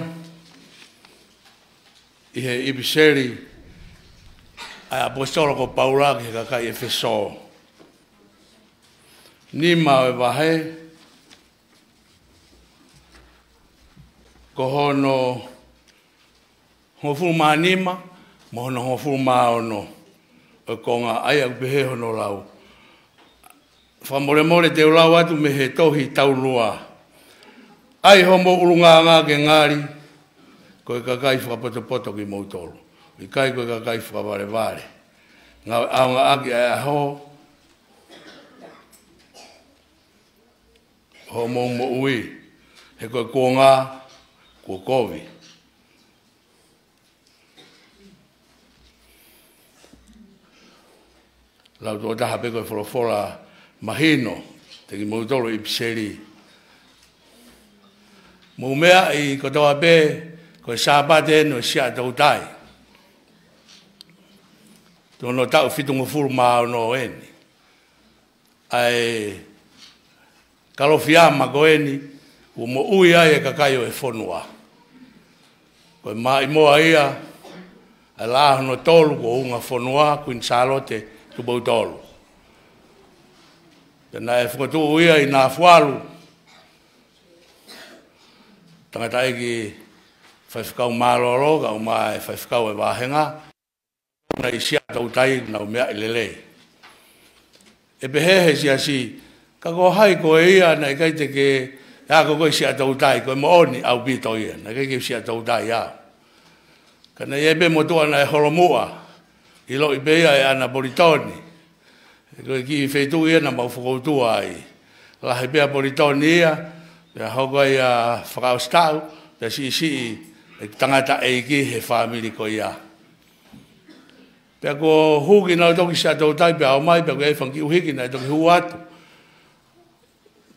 ʻi he ʻipiseli ʻa e ʻaposetolo ko Paula ki he kakai ʻEfesō. Nima ʻo e vahe, ko hono hongofulu mā nima mo hono hongofulu mā ono ʻo e konga, ʻa ia ʻoku pehē hono lau. Fakamolemole te u lau atu mei he tohi taulua. ʻAi hoʻomou ʻulungaanga ke ngali, ko e kakai fakapotopoto kimoutolu, ʻikai ko e kakai fakavalevale. Ngāue ʻaonga ʻaki ʻa e ʻaho hoʻomou moʻui, he ko e kuonga kuo kovi. Lau tuʻo taha pē ko e folofola mahino kiate kimoutolu ʻi ʻipiseli. Mou meaʻi kotoa pē, ko e Sāpate eni ʻo e Siaʻatoutai. Tuʻu hono taʻu fitungofulu mā ono eni. ʻA e Kalofiama ko eni, ʻoku moʻui ai e kakai ʻo e fonua. Ko e maʻimoa ia ʻa e laʻā hono tolu ʻo e Ungafonua, Kuini Sālote Tupou Tolu. Pea naʻe fokotuʻu ia ʻi Nafualu, tangataʻeiki faifekau mālōlō, kae ʻumaʻā e faifekau ʻo e vāhenga, naʻe ʻi Siaʻatoutai, naʻa nau meaʻi lelei. ʻE pehē he siasi, ka ko hai koe ia, naʻe ʻikai te ke ako koe ʻi Siaʻatoutai, ko e moʻoni ʻaupito ia, naʻe ʻikai ke u Siaʻatoutai au. Ka naʻe ʻi ai pē motuʻa naʻe holomuʻa, ʻiloʻi pē ia ʻe ʻAna Politoni. Ko e kiʻi feituʻu ia naʻa mau fokoutua ai. Lahi pē ʻa Politoni ia, pea hoko ai ʻa Fakaʻositaʻu, pea siʻisiʻi e tangataʻeiki he fāmili ko ia. Pea kuo hū kinautolu ki Siaʻatoutai pea ō mai, pea ko e fanga kiʻi ʻuhiki naʻe toki hū atu.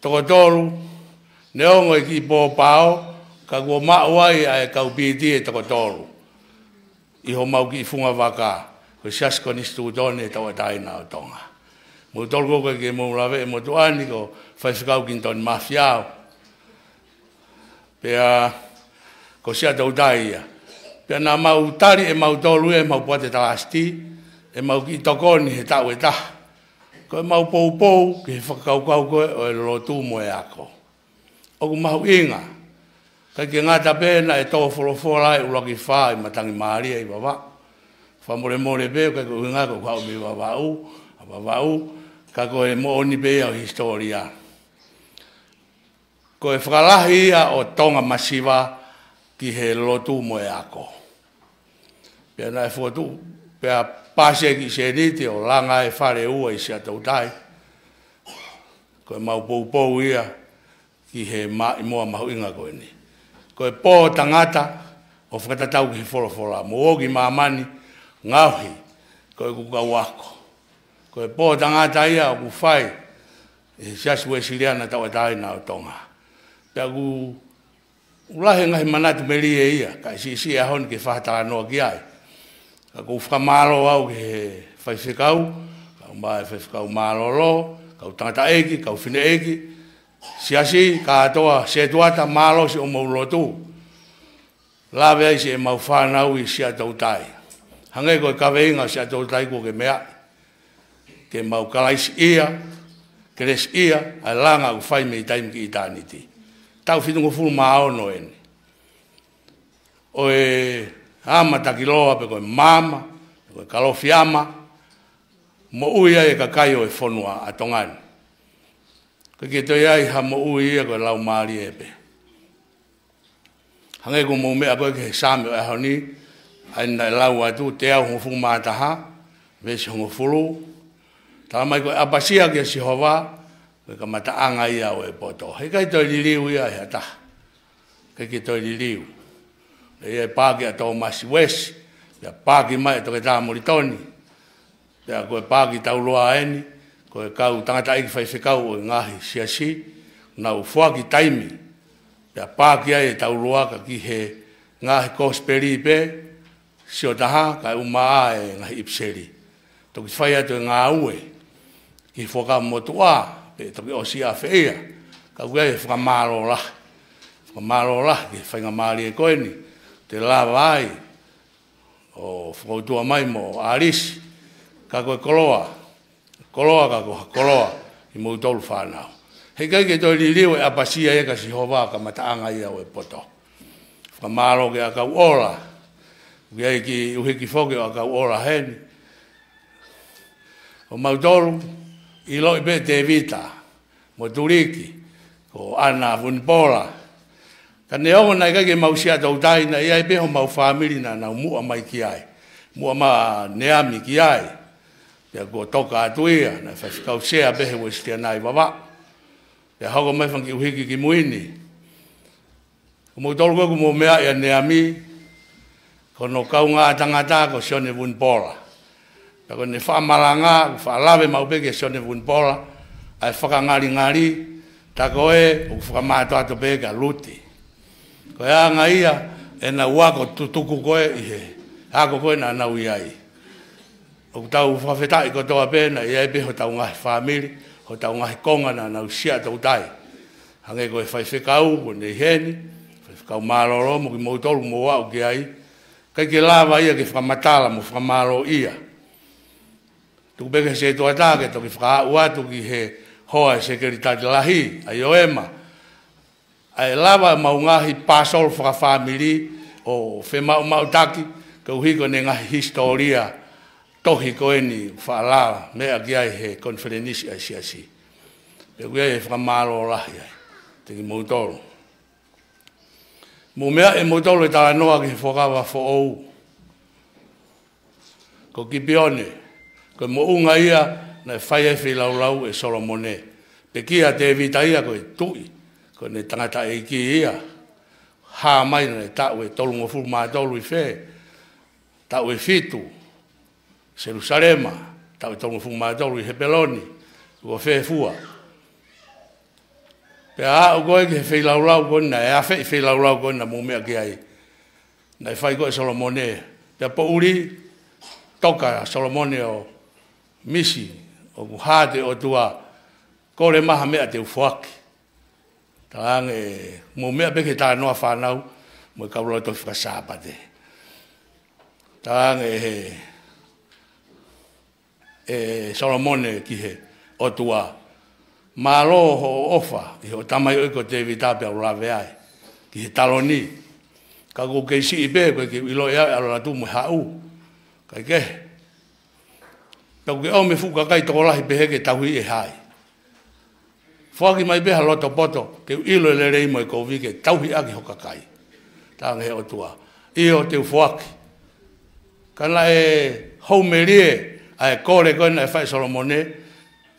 Toko tolu, neongo e kiʻi pōpao, ka kuo maʻu ai ʻa e kau pīti ʻe toko tolu ʻi homau kiʻi funga vaka, ko e Siasi Konisitūtone ʻo e Tauʻatāina ʻo Tonga. Moutolu ko ē ʻoku ʻikai ke mou laveʻi e motuʻa ni ko Faifekau Kinitoni Mafiao. Pea ko Siaʻatoutai ia. Pea naʻa mau tali ʻe mautolu ia ʻemau poate talasiti, ʻemau kiʻi tokoni he taʻu ʻe taha. Ko ʻemau poupou ki he fakakaukau ko ē ʻo e lotu mo e ako. ʻOku mahuʻinga. ʻIkai ke ngata pē naʻe tō folofola ʻa e ʻUluaki Fā ʻi Matangi Mālie ʻi Vavaʻu. Fakamolemole pē, ʻikai ko e ʻuhinga ko ʻeku haʻu mei Vavaʻu, ʻa Vavaʻu, ka ko e moʻoni pē ia ʻo e hisitōlia. Ko e fakalahi ia ʻo Tonga masiva ki he lotu mo e ako. Pea naʻe fokotuʻu, pea pasi e kiʻi sēniti ʻo langa e fale ua ʻi Siaʻatoutai. Ko ʻemau poupou ia ki he maʻimoa mahuʻinga ko eni. Ko e pō tangata ʻo fakatatau ki he folofola. Mou ō ki māmani, ngaohi, ko ʻeku kau ako. Ko e pō tangata ia ʻoku fai ʻe he Siasi Uēsiliana Tauʻatāina ʻo Tonga. Pea ʻoku ʻoku lahi e ngaahi manatu melie ia, kae siʻisiʻi e ʻaho ni ke fakatalanoa ki ai. Ka ʻoku ou fakamālō au ki he faifekau, kae ʻumaʻā e faifekau mālōlō, kau tangataʻeiki, kau fineʻeiki, siasi, kātoa, setuata, mālō siʻomou lotu. Lave ai siʻemau fānau ʻi Siaʻatoutai. Hangē ko e kaveinga ʻo Siaʻatoutai kuo ke meaʻi. Ke mau Kalaisiʻia, Kelesiʻia, ʻa e langa ʻoku fai mei taimi ki ʻitāniti. Taʻu fitungofulu mā ono eni. ʻO e ama takiloa pe ko e maama, pe ko e Kalofiama, moʻui ai e kakai ʻo e fonua ʻa Tonga ni. ʻIkai ke toe ʻi ai ha moʻui ia ko e laumālie pē. Hangē ko ʻemou meʻa ko ē ki he Saame ʻo e ʻaho ni, ʻa ia naʻe lau atu, teau hongofulu mā taha, veesi hongofulu. Tala mai ko e ʻapasia kia Sihova, ko e kamataʻanga ia ʻo e poto. Heʻikai toe liliu ia ʻe ha taha. ʻIkai ke toe liliu. ʻE ʻi ai e paaki ʻa Tōmasi Uesi, pea paaki mai ʻa Toketā Molitoni. Pea ko e paaki taulua eni, ko e kau tangataʻeiki faifekau ʻo e ngaahi siasi, nau foaki taimi. Pea paaki ai e taulua ka ki he ngaahi kosipeli pē, sio taha, kae ʻumaʻā e ngaahi ʻipiseli. Toki fai atu e ngāue, ki he Fuakava Motuʻa, pea toki ʻosi ʻa e feia, ka ʻoku ʻi ai e fakamālō lahi. Fakamālō lahi, ki he faingamālie ko eni, te lava ai, ʻo fokoutua mai mo ʻAlisi, ka ko e koloa, koloa ka ko ha koloa, ʻi moutolu fānau. Heʻikai ke toe liliu e ʻapasia ia kia Sihova kamataʻanga ia ʻo e poto. Fakamālō ki he ʻakau ola, ki he ʻEiki ʻuhiki foki ʻo e ʻakau ola heni. ʻO mautolu, ʻiloʻi pē Tēvita, mo Tuliki, ko ʻAna Vunipola. Ka neongo naʻe ʻikai ke mau Siaʻatoutai naʻe ʻi ai pē homau fāmili naʻa nau muʻa mai ki ai. Muʻa mai Neami ki ai. Pea kuo toka atu ia, naʻe faifekau sea pē he Uēsiliana ʻi Vavaʻu. Pea hoko mai fanga kiʻi ʻuhiki ki mui ni. Ko moutolu ko ē ʻoku mou meaʻi ʻa Neami, ko hono kaungā tangata ko Sione Vunipola. Pea ko ʻene faʻa malanga, ʻoku faʻa lave maʻu pē kia Sione Vunipola ʻa e fakangalingali, tā ko ē ʻoku fakamātoato pē kia Luti. Ko e anga ia ʻenau ako tutuku ko ē ʻi he ako ko ē naʻa nau ʻi ai. ʻOku tau fakafetaʻi kotoa pē naʻe ʻi ai pē hotau ngaahi fāmili, hotau ngaahi konga naʻa nau siʻa toutai. Hangē ko e faifekau, ko ʻene ʻi heni, faifekau mālōlō, mo kimoutolu mou aʻu ki ai. ʻIkai ke lava ia ke fakamatala mo fakamālōʻia. Tuku pē ki he sētuata ke toki fakaaʻu atu ki he hoa ʻo e Sekelitali Lahi, ʻa ʻIoema. ʻA e lava ʻemau ngaahi pāsolo fakafāmili ʻo femaʻumaʻutaki, koeʻuhi ko ʻene ngaahi hisitōlia tohi ko eni faʻa lava meʻa ki ai he konifelenisi ʻa e siasi. Pea ʻoku ʻi ai e fakamālō lahi ai kiate kimoutolu. Mou meaʻi ʻe moutolu e talanoa ki he Fuakava Foʻou. Ko Kipione, ko e moʻunga ia naʻe fai ai e feilaulau ʻe Solomone. Pekia ʻa Tēvita ia ko e tuʻi, ko ʻene tangataʻeiki ia. Hā mai naʻe taʻu ʻe tolungofulu mā tolu ʻi fē, taʻu ʻe fitu Selusalema, taʻu ʻe tolungofulu mā tolu ʻi Hepeloni, ko fē fua. Pea aʻu ko ē ki he feilaulau ko ena, ʻe afe ʻi he feilaulau ko ena mou meʻa ki ai. Naʻe fai ko ē ʻe Solomone. Pea poʻuli, toka Solomone ʻo misi, ʻoku hā atu e ʻOtua, kole mai ha meʻa te u foaki. Talaange, mou meʻa pē ki he talanoa fānau, mo e kau lautohi faka-Sāpate. Talaange ʻe he ʻe Solomone ki he ʻOtua. Mālō hoʻo ʻofa ʻi hoʻo tamaioʻeiki ko Tēvita pea u lave ai ki he taloni. Ka ʻoku ou kei siʻi pē, ʻoku ʻikai ke u ʻiloʻi au e ʻalu atu mo e haʻu. Kae kehe, pea ʻoku ke ʻomi e fuʻu kakai tokolahi pehē ke tauhi ʻe hai? Foaki mai pē ha loto poto, ke u ʻilo e lelei mo e kovi ke tauhi ʻaki ho kakai. Talaange ʻe he ʻOtua, ʻio te u foaki. Ka naʻe houmelie ʻa e kole ko ē naʻe fai ʻe Solomone,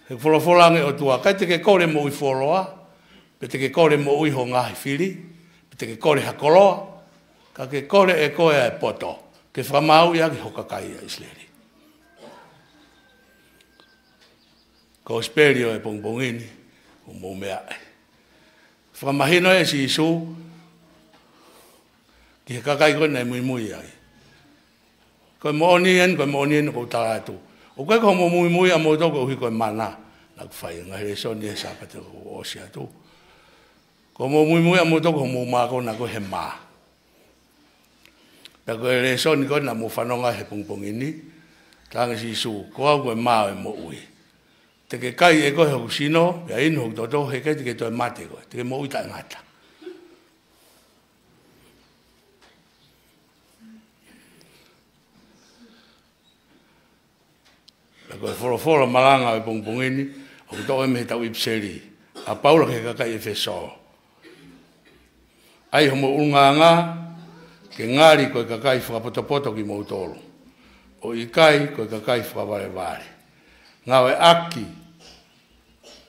he folofola ange ʻe he ʻOtua, ʻikai te ke kole moʻui fuoloa, pe te ke kole moʻui ho ngaahi fili, pe te ke kole ha koloa, ka ke kole ʻe koe ʻa e poto, ke fakamaauʻi ʻaki ho kakai ʻa ʻIsileli. Kosipeli ʻo e pongipongi ni, ʻoku mou meaʻi. Fakamahino ʻe Sīsū ki he kakai ko ē naʻe muimui ai. Ko e moʻoni eni, ko e moʻoni eni ʻoku ou tala atu. ʻOku ʻikai ko hoʻomou muimui ʻamoutolu koeʻuhi ko e mana naʻa ku fai, ngaahi lēsoni he Sāpate kuo ʻosi atu. Ko hoʻomou muimui ʻamoutolu ko hoʻomou mākona ko ē he mā. Pea ko e lēsoni ko ē naʻa mou fanongo ai he pongipongi ni, talaange ʻe Sīsū, ko au ko e mā ʻo e moʻui. Te ke kai ʻe koe hoku sino, pea inu hoku toto, heʻikai te ke toe mate koe, te ke moʻui taʻengata. Pea ko e folofola malanga ʻo e pongipongi ni, ʻoku toʻo ia mei he tau ʻipiseli ʻa Paula ki he kakai ʻEfesō. ʻAi homou ʻulungaanga ke ngali ko e kakai fakapotopoto kimoutolu, ʻo ʻikai ko e kakai fakavalevale. Ngāueʻaki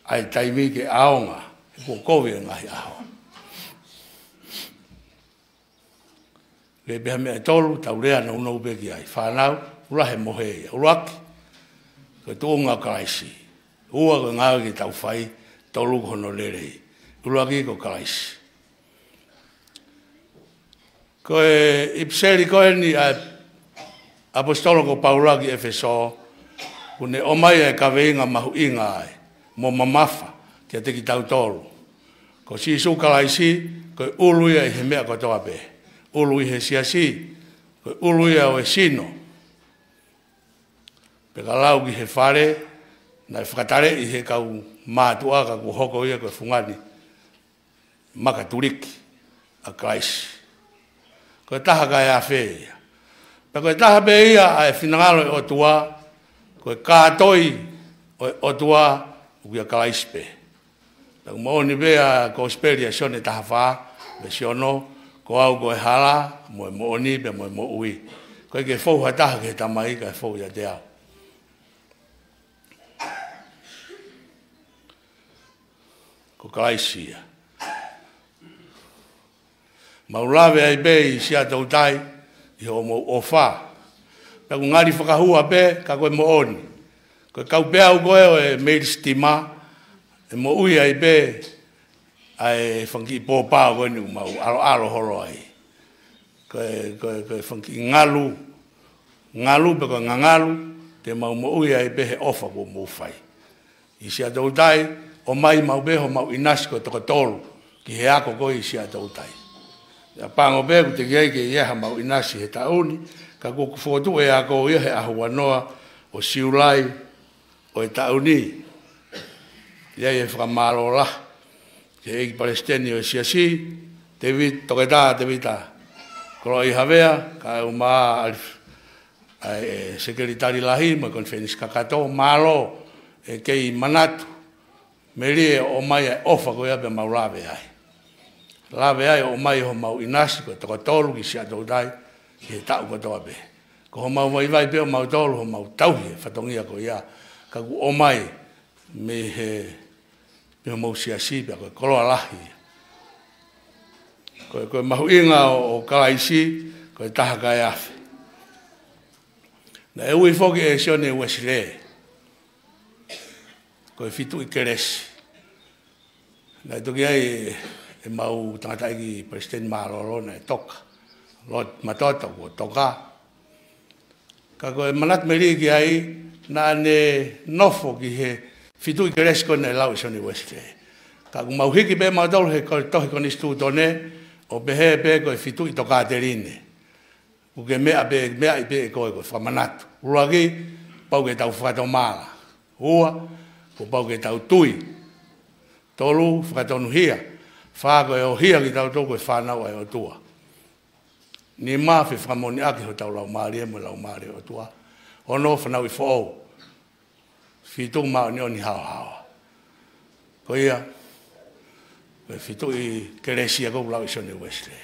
ʻa e taimi ke ʻaonga, he kuo kovi e ngaahi ʻaho. Lea pē ha meʻa ʻe tolu, tau lea nounou pē ki ai. Fānau, ʻuluaki he mohe ia. ʻUluaki, ko e tuʻunga ʻo Kalaisi. Ua, ko e ngāue ke tau fai. Tolu, ko hono lelei. ʻUluaki ko Kalaisi. Ko e ʻipiseli ko eni ʻa e ʻaposetolo ko Paula ki ʻEfesō, ʻoku ne ʻomai ʻa e kaveinga mahuʻinga ai mo mamafa kiate kitautolu. Ko Sīsū Kalaisi, ko e ʻulu ia ʻi he meʻa kotoa pē. ʻUlu ʻi he siasi, ko e ʻulu ia ʻo e sino. Pea ka lau ki he fale, naʻe fakataleʻi ʻe he kau mātuʻa ka kuo hoko ia ko e fungani Makatuliki ʻa Kalaisi. Ko e taha kae afe ia. Pea ko e taha pē ia ʻa e finangalo ʻo e ʻOtua, ko e kātoi ʻo e ʻOtua, ʻoku ʻia Kalaisi pē. Pea ʻoku moʻoni pē ʻa e Kosipeli ʻa Sione taha fā, veesi ono, ko au ko e hala, mo e moʻoni, pea mo e moʻui. ʻOku ʻikai ke fou ha taha ki he Tamai, kae fou ʻiate au. Ko Kalaisi ia. Mau lave ai pē ʻi Siaʻatoutai, ʻi hoʻomou ʻofa. Pea ʻoku ngali fakahua pē, ka ko e moʻoni. Ko e kau peau ko ē ʻo e meili sitima, ʻe moʻui ai pē ʻa e fanga kiʻi pōpao ko eni ʻoku mau ʻaloʻalo holo ai. Ko e, ko e, ko e fanga kiʻi ngalu, ngalu pe ko e ngangalu, te mau moʻui ai pē he ʻofa kuo mou fai. ʻI Siaʻatoutai, ʻomai maʻu pē homau ʻinasi ko e toko tolu ki he ako ko ē ʻi Siaʻatoutai. ʻA ia pango pē ʻoku teʻeki ai ke ʻi ai haʻamau ʻinasi he taʻu ni, ka ʻoku fokotuʻu e ako ia he ʻaho ua noa ʻo Siulai ʻo e taʻu ni. ʻI ai e fakamālō lahi ki he ʻEiki Palesiteni ʻo e Siasi, Tēvita, Toketā Tēvita Koloaʻia Havea, kae ʻumaʻā ʻa e Sekelitali Lahi mo e Konifelenisi Kakato, mālō e kei manatu melie ʻo ʻomai ʻa e ʻofa ko ia pea mau lave ai. Lave ai ʻo ʻomai homau ʻinasi ko e toko tolu ki Siaʻatoutai ki he taʻu kotoa pē. Ko homau vaivai pē ʻo mautolu, homau tauhi e fatongia ko ia, ka ʻoku ʻomai mei he, mei homau siasi pea ko e koloa lahi. Ko e, ko e mahuʻinga ʻo, ʻo Kalaisi, ko e taha kae afe. Naʻe ui foki ʻe Sione Uesilē ko e Fituʻi Kelesi. Naʻe toki ʻi ai ʻemau tangataʻeiki Palesiteni mālōlō naʻe toka, Lord Matoto, kuo toka. Ka ko e manatu melie ki ai, naʻa ne nofo ki he Fituʻi Kelesi ko ē naʻe lau ʻe Sione Uesilē. Ka ʻoku mau hiki pē mautolu he ko-, tohi Konisitūtone, ʻo pehē pē ko e Fituʻi Tokāteline. ʻOku ke meʻa pē, meʻa pē ʻe koe ko e fakamanatu. ʻUluaki, pau ke tau fakatomala. Ua, kuo pau ke tau tui. Tolu, fakatonuhia. Fā, ko e ʻohia kitautolu ko e fānau ʻa e ʻOtua. Nima, fefakamoʻoniʻaki hotau laumālie mo e laumālie ʻo e ʻOtua. Ono, fanauʻi foʻou. Fitu, māʻoniʻoni haohaoa. Ko ia, ko e Fituʻi Kelesi ia ʻoku lau ʻe Sione Uesilē.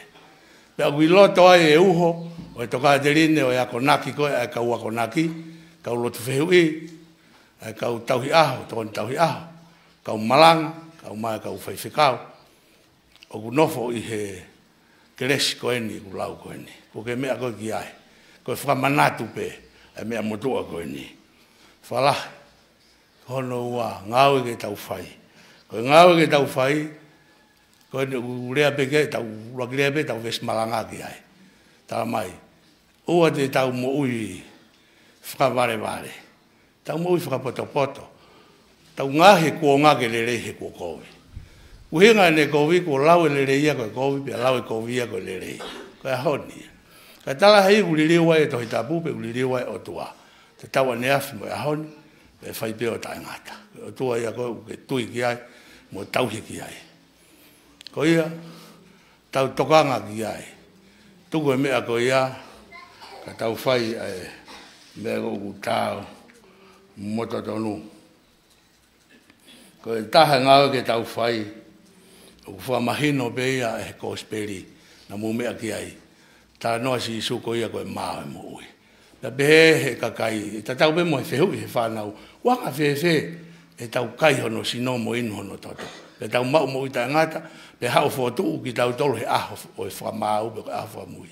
Pea ʻoku ʻi loto ai e uho ʻo e tokāteline ʻo e akonaki ko ē ʻa e kau akonaki, kau lotu fehuʻi, ʻa e kau tauhi ʻaho, tokoni tauhi ʻaho, kau malanga, kae ʻumaʻā e kau faifekau. ʻOku nofo ʻi he kelesi ko eni ʻoku lau ko eni. ʻOku ke meʻa koe ki ai. Ko e fakamanatu pē ʻa e meʻa motuʻa ko eni. Fakalahi, ko hono ua, ngāue ke tau fai. Ko e ngāue ke tau fai, ko eni ʻoku lea pē ke tau, ʻuluaki lea pē tau veesi malanga ki ai. Talamai, ʻoua te tau moʻui fakavalevale. Tau moʻui fakapotopoto. Tau ngaohi e kuonga ke lelei he kuo kovi. ʻUhinga ʻene kovi, kuo lau e lelei ia ko e kovi, pea lau e kovi ia ko e lelei. Ko e ʻaho ni ia. Kae talaʻehai ʻoku liliu ai e Tohi Tapu, pea ʻoku liliu ai e ʻOtua. Te tau ʻaneafi mo e ʻaho ni, pea fai pē ʻo taʻengata. Ko e ʻOtua ia ko ē ʻoku ke tui ki ai, mo tauhi ki ai. Ko ia, tau tokanga ki ai. Tuku e meʻa ko ia, ka tau fai ʻa e meʻa ʻoku taau mo totonu. Ko e taha e ngāue ke tau fai, ʻoku fakamahino pē ia ʻe he kosipeli, naʻa mou meʻa ki ai. Talanoa Sīsū ko ia ko e mā ʻo e moʻui. Pea pehē he kakai, ʻe tatau pē mo e fehuʻi he fānau, ʻoku anga fēfē ʻetau kai hono sino mo inu hono toto. Pea tau maʻu moʻui taʻengata, pea haʻu ʻo fokotuʻu kitautolu he ʻaho ʻo e fakamaau, pe ko e ʻaho fakamui.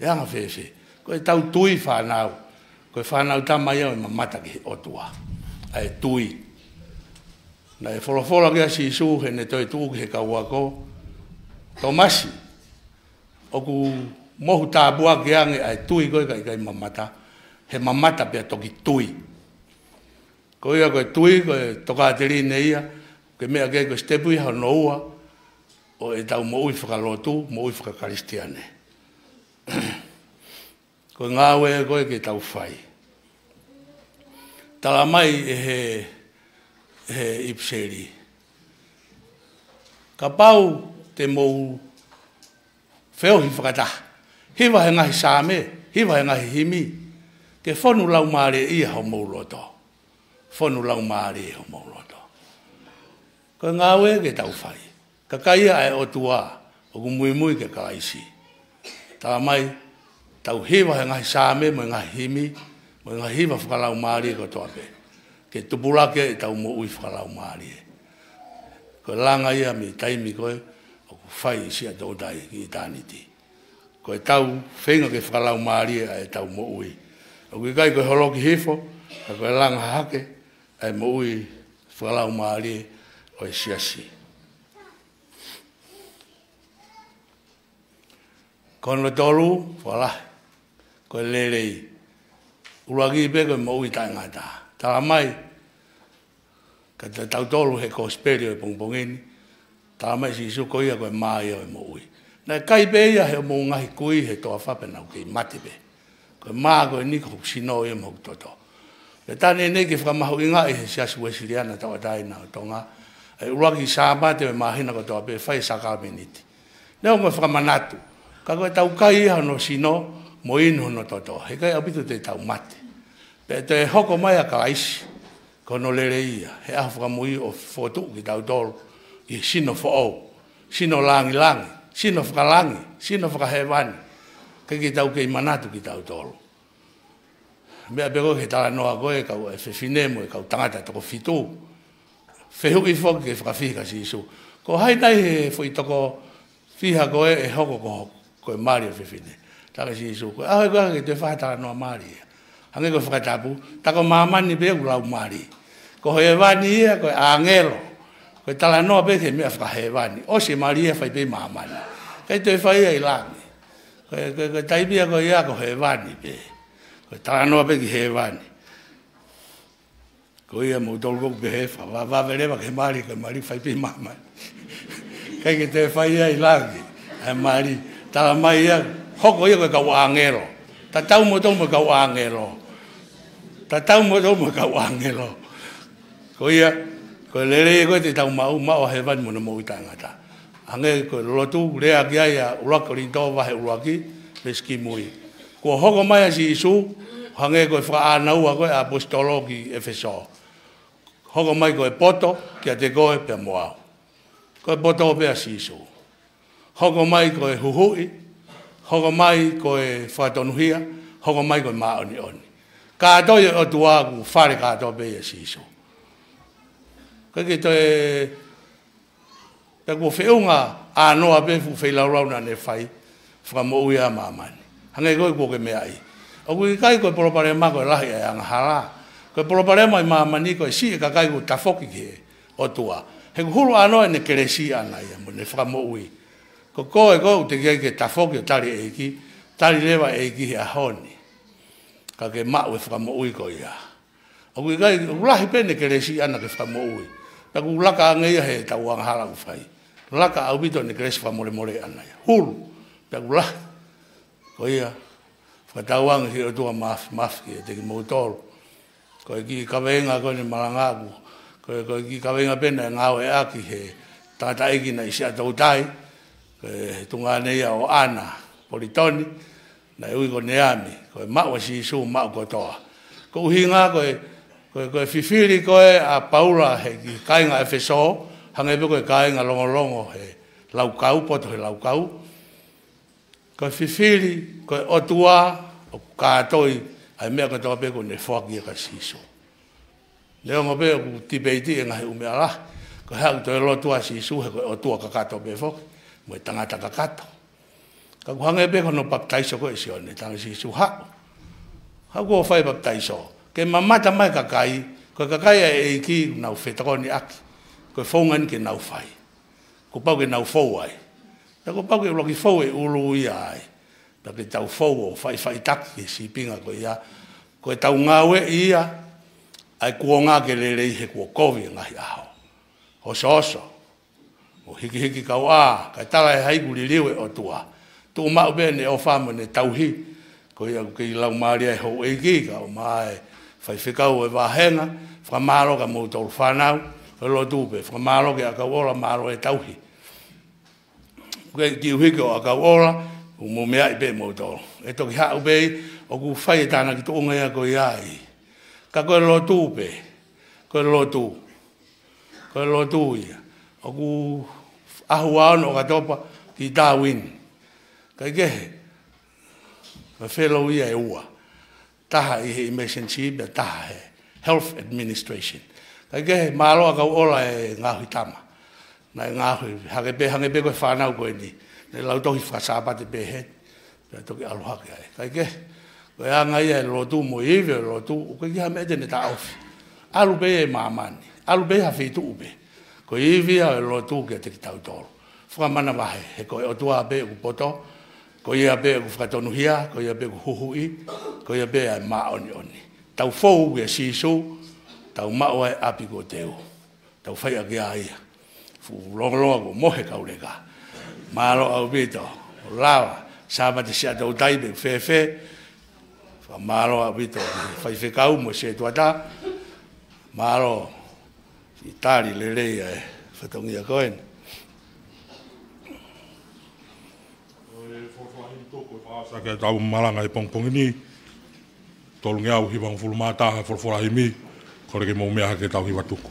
ʻE anga fēfē. Ko ʻetau tui fānau. Ko e fānau tama ia ʻo e mamata ki he ʻOtua. ʻA e tui. Naʻe folofola ki ai ʻa Sīsū heʻene toetuʻu ki he kau ako. Tōmasi, ʻoku mohu tāpuaki ange ʻa e tui ko ē kae ʻikai mamata, he mamata pea toki tui. Ko ia ko e tui, ko e tokāteline ia, ke meʻa ki ai ko e sitepu ia hono ua, ʻo ʻetau moʻui fakalotu, moʻui fakakalisitiane. Ko e ngāue ko ē ke tau fai. Talamai ʻe he, he ʻipiseli. Kapau te mou feohi fakataha. Hiva he ngaahi saame, hiva he ngaahi himi. Ke fonu laumālie ʻi homou loto. Fonu laumālie ʻi homou loto. Ko e ngāue ke tau fai. Kakai ia ʻa e ʻOtua, ʻoku muimui kia Kalaisi. Talamai, tau hiva he ngaahi saame, mo e ngaahi himi, mo e ngaahi hiva fakalaumālie kotoa pē. Ke tupulaki ʻetau moʻui fakalaumālie. Ko e langa ia mei taimi ko ē, ʻoku fai ʻi Siaʻatoutai ki ʻitāniti. Ko ʻetau feinga ke fakalaumālie ʻa ʻetau moʻui. ʻOku ʻikai ko e holoki hifo, ka ko e langa hake ʻa e moʻui fakalaumālie ʻo e siasi. Ko hono tolu, fakalahi, ko e lelei. ʻUluaki pē ko e moʻui taʻengata. Tala mai kiate kitautolu he kosipeli ʻo e pongipongi ni, tala mai ʻe Sīsū ko ia ko e mā ia ʻo e moʻui. Naʻe kai pē ia ʻe hoʻomou ngaahi kui he toafa pea nau kei mate pē. Ko e mā ko eni ko hoku sino ia mo hoku toto. Pea tā neʻineʻi ke fakamahuʻingaʻi he Siasi Uēsiliana Tauʻatāina ʻo Tonga, ʻa e ʻuluaki Sāpate ʻo e māhina kotoa pē fai e sākalamēniti. Neongo e fakamanatu, ka ko ʻetau kai ia hono sino mo inu hono toto, he ʻikai ʻaupito te tau mate. Pea toe hoko mai ʻa Kalaisi, ko hono lelei ia, he ʻaho fakamui ʻo fokotuʻu kitautolu ʻi he sino foʻou, sino langilangi, sino fakalangi, sino fakahēvani. ʻIkai ke tau kei manatu kitautolu. Meʻa pē ko e talanoa ko ē kau e fefine mo e kau tangata toko fitu. Fehuʻi foki ke fakafihi kia Sīsū, ko hai nai he foʻi toko fiha ko ē ʻe hoko ko, ko e mali ʻo e fefine? Tala ʻe Sīsū, ko e ʻaho ko ē ke toe fai ha talanoa mali ia. Hangē ko e fakatapu, tā ko māmani pē ʻoku lau mali. Ko hēvani ia, ko e ʻāngelo. Ko e talanoa pē ki he meʻa fakahēvani. ʻOsi e mali ia, fai pē ʻi māmani. ʻIkai toe fai ia ʻi langi. Ko e, ko e, ko e taimi ia ko ia ko hēvani pē. Ko e talanoa pē ki hēvani. Ko ia moutolu ʻoku pehē, fakavavevave leva ki he mali, ko e mali fai pē ʻi māmani. ʻIkai ke toe fai ia ʻi langi, ʻa e mali. Tala mai ia, hoko ia ko e kau ʻāngelo. Tatau moutolu mo e kau ʻāngelo. Tatau moutolu mo e kau ʻāngelo. Ko ia, ko e lelei ko ē te tau maʻu, maʻu ʻa hēvani mo hono moʻui taʻengata. Hangē ko e lotu, lea ki ai ʻa ʻuluaki Kolinitō vahe ʻuluaki, veesi kimui. Kuo hoko mai ʻa Sīsū, hangē ko e fakaʻānaua ko ē ʻa e ʻaposetolo ki ʻEfesō. Hoko mai ko e poto, kiate koe pea mo au. Ko e poto pē ʻa Sīsū. Hoko mai ko e huhuʻi, hoko mai ko e fakatonuhia, hoko mai ko e māʻoniʻoni. Kātoa ʻa e ʻOtua ʻoku fale kātoa pē ʻia Sīsū. ʻIkai ke toe, pea kuo feʻunga ʻānoa pē fuʻu feilaulau naʻa ne fai, fakamoʻui ʻa māmani. Hangē ko ē kuo ke meaʻi. ʻOku ʻikai ko e palopalema ko e lahi ʻa e angahala. Ko e palopalema ʻi māmani ko e siʻi e kakai kuo tafoki ki he ʻOtua. He kuo hulu ʻānoa ʻene kelesi ʻaʻana ia mo ʻene fakamoʻui. Ko koe ko ē ʻoku teʻeki ai ke tafoki ʻo tali e ʻEiki, tali leva e ʻEiki he ʻaho ni. Ka ke maʻu e fakamoʻui ko ia. ʻOku ʻikai, ʻoku lahi pē ʻene kelesi ʻaʻana ke fakamoʻui. Pea ʻoku laka ange ia heʻetau angahala ʻoku fai. Laka ʻaupito ʻene kelesi fakamolemole ʻaʻana ia. Hulu, pea ʻoku lahi. Ko ia, fakatauange ki he ʻOtua Māfimafi kiate kimoutolu. Ko e kiʻi kaveinga ko eni malanga ʻaku. Ko e, ko e kiʻi kaveinga pē naʻe ngāueʻaki he tangataʻeiki naʻe ʻi Siaʻatoutai. Ko e tuongaʻane ia ʻo ʻAna Politoni, naʻe ui ko Neami, ko e maʻu ʻa Sīsū, maʻu kotoa. Ko e ʻuhinga ko e, ko e, ko e fifili ko ē ʻa Paula he kiʻi kāinga ʻEfesō, hangē pē ko e kāinga longolongo he laukau, poto he laukau. Ko e fifili, ko e ʻOtua ʻoku kātoi ʻa e meʻa kotoa pē kuo ne foaki ia kia Sīsū. Neongo pē ʻoku tipeiti e ngaahi ʻū meʻa lahi, ko e hā ʻoku toe lotua Sīsū he ko e ʻOtua kakato pē foki, mo e tangata kakato. Ka ʻoku hangē pē ko hono papitaiso ko ē ʻe Sione, tala ange ʻe Sīsū, haʻu. Haʻu kuo fai papitaiso. Ke mamata mai kakai, ko e kakai ʻa e ʻEiki ʻoku nau fetokoniʻaki. Ko e founga eni ke nau fai. Kuo pau ke nau fou ai. Pea kuo pau ke ʻuluaki fou e ʻulu ia ai. Pea ke tau fou ʻo faʻifaʻitaki ki he sīpinga ko ia. Ko ʻetau ngāueʻi ia ʻa e kuonga ke lelei he kuo kovi e ngaahi ʻaho. Osooso. ʻO hikihiki kauʻā, kae tala ʻe hai kuo liliu e ʻOtua. Tuʻu maʻu pē ʻene ʻofa mo ʻene tauhi. Ko ia ʻoku kei laumālie e houʻeiki, kau mai e faifekau ʻo e vāhenga, fakamālō kia moutolu fānau ʻo e lotu pē, fakamālō ki he ʻakau ʻola, mālō e tauhi. Ko e kiʻi ʻuhiki ʻo e ʻakau ʻola, ʻoku mou meaʻi pē moutolu. ʻE toki haʻu pē, ʻoku fai e tānaki tuʻunga ia ko ia ai. Ka ko e lotu pē, ko e lotu. Ko e lotu ia. ʻOku ʻaho ua ono ʻOkatopa ki Darwin. Kae kehe, ko e fellow ia ʻe ua. Taha ʻi he emergency, pea taha he health administration. Kae kehe, mālō ʻakau ʻola e ngaohi tama. Naʻe ngaohi, hangē pē, hangē pē ko e fānau ko eni. Naʻe lau tohi faka-Sāpate pē hē. Pea toki ʻalu hake ai. Kae kehe, Ko e anga ia e lotu mo e ivi ʻo e lotu, ʻoku ʻikai ha meʻa te ne taʻofi. ʻAlu pē ʻi māmani, ʻalu pē ha feituʻu pē. Ko e ivi ia ʻo e lotu kiate kitautolu. Fakamanavahē, he ko e ʻOtua pē ʻoku poto, ko ia pē ʻoku fakatonuhia, ko ia pē ʻoku huhuʻi, ko ia pē ʻa e māʻoniʻoni. Tau fou kia Sīsū, tau maʻu ʻa e ʻapi kuo teu. Tau fai ʻaki ʻa ia. Fuʻu longolongo kuo mohe kauleka. Mālō ʻaupito. Lava. Sāpate Siaʻatoutai pē fēfē. Fakamālō ʻaupito ki he faifekau mo e sētuata. Mālō. Siʻi tali lelei ʻa e fatongia ko eni. Ko e folofola himi tuku ʻe fakaʻosi ʻaki ʻetau malanga he pongipongi ni. Tolungeau hivangofulu mā taha folofola himi, kole ke mou meʻa hake tau hiva tuku.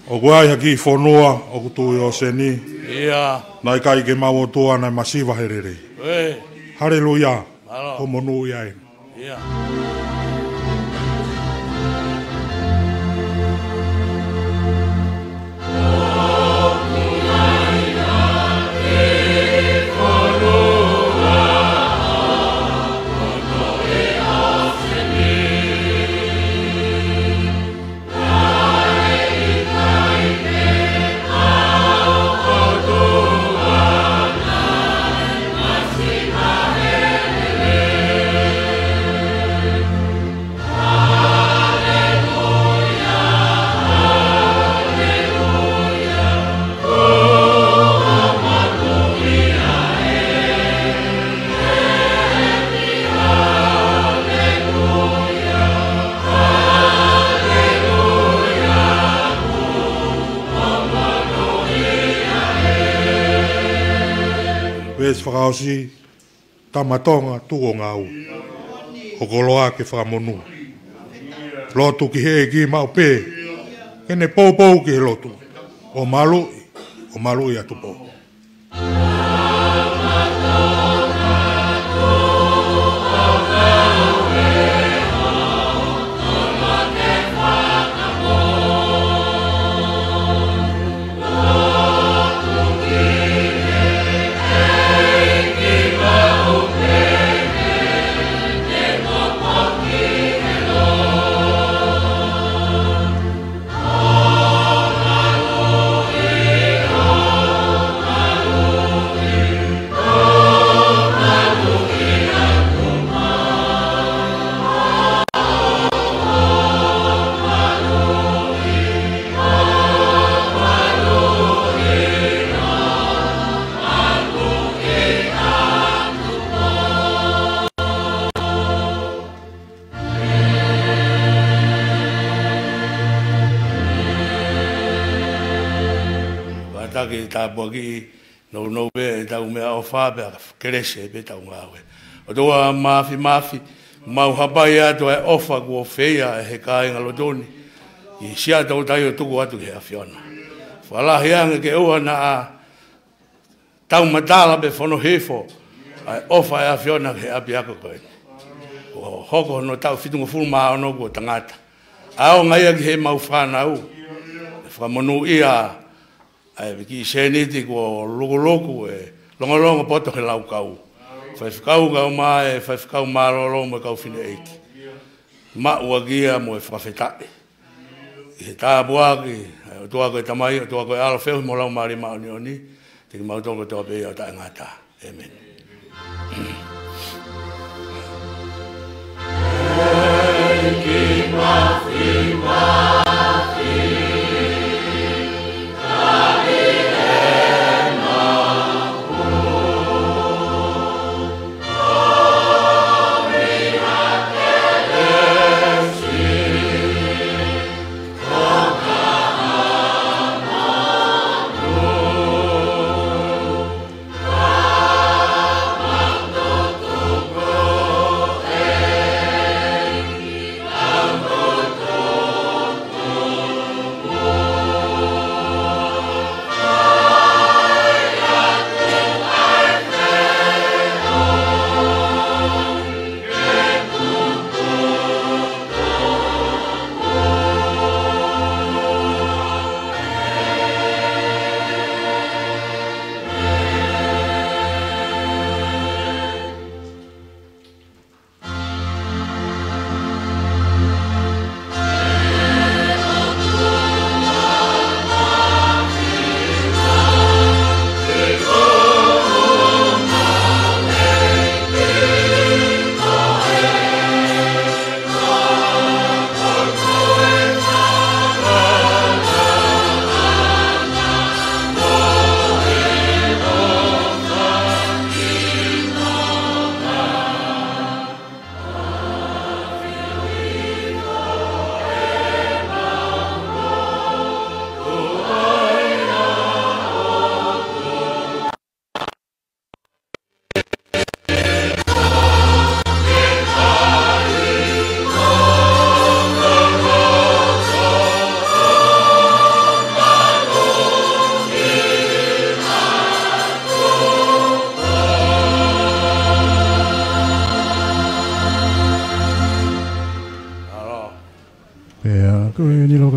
ʻOku ʻi ai ha kiʻi fonua ʻoku tuʻu ʻi ʻōseni. ʻIo. Naʻe ʻikai ke maʻu ʻOtua, naʻe masiva he lelei. ʻĒ. Haleluia. Mālō. Ko e monū ia ē. ʻIo. Veesi fakaʻosi, Tama Tonga tuʻu ʻo ngāue, ʻo koloa ke fakamonū. Lotu ki he ʻEiki maʻu pē, ke ne poupou ki he lotu, ʻo maluʻi, ʻo maluʻi atu pō. Kātaki tāpuakiʻi nounou pē ʻetau meʻaʻofa pea kelesi pē ʻetau ngāue. ʻOtua Māfimafi, mau hapai atu ʻa e ʻofa kuo feia ʻe he kāinga lotu ni ʻi Siaʻatoutai ʻo tuku atu ki he ʻAfiona. Fakalahi ange ke ʻoua naʻa tau matala pe fono hifo ʻa e ʻofa ʻa e ʻAfiona ki he ʻapiako ko eni. Kuo hoko hono taʻu fitungofulu mā ono kuo tangata. ʻAonga ia ki heʻemau fānau. Fakamonūʻia ʻa e kiʻi sēniti kuo lukuluku ʻe longolongo poto he laukau. Faifekau kae ʻumaʻā e faifekau mālōlō mo e kau fineʻeiki. Maʻu ʻaki ia mo e fakafetaʻi. ʻI he tāpuaki ʻa e ʻOtua ko e Tamai, ʻOtua ko e ʻAlo, feohi mo e Laumālie Māʻoniʻoni, kiate kimautolu kotoa pē ʻo taʻengata. ʻĒmeni.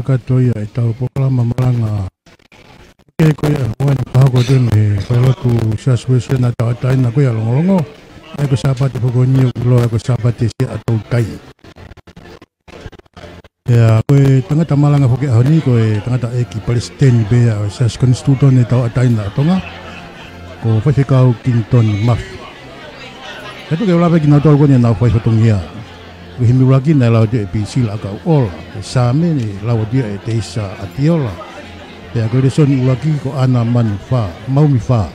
kakato ia ʻetau polokalama malanga. Ke ko ia ʻoku ʻi ai ʻa e pō ko eni mei he falelotu Siasi Uēsiliana Tauʻatāina ko ia ʻa Longolongo. ʻA ia ko e Sāpate foki ko eni ʻoku ʻiloa ko e Sāpate Siaʻatoutai. Pea ko e tangata malanga foki he ʻaho ni ko e tangataʻeiki palesiteni pē ia ʻo e Siasi Konisitūtone Tauʻatāina ʻo Tonga, ko Faifekau Kinitoni Mafi. Ka tuku ke u lave ki he tolu ko eni ʻenau fai fatongia. Ko e himi ʻuluaki naʻe lau atu ia ʻe Pisila ʻAkauʻola. Ko e Saame naʻe lau atu ia ʻe Teisa ʻAtiola. Pea ko e lēsoni ʻuluaki ko ʻAna Manu Fā, Maumi Fā.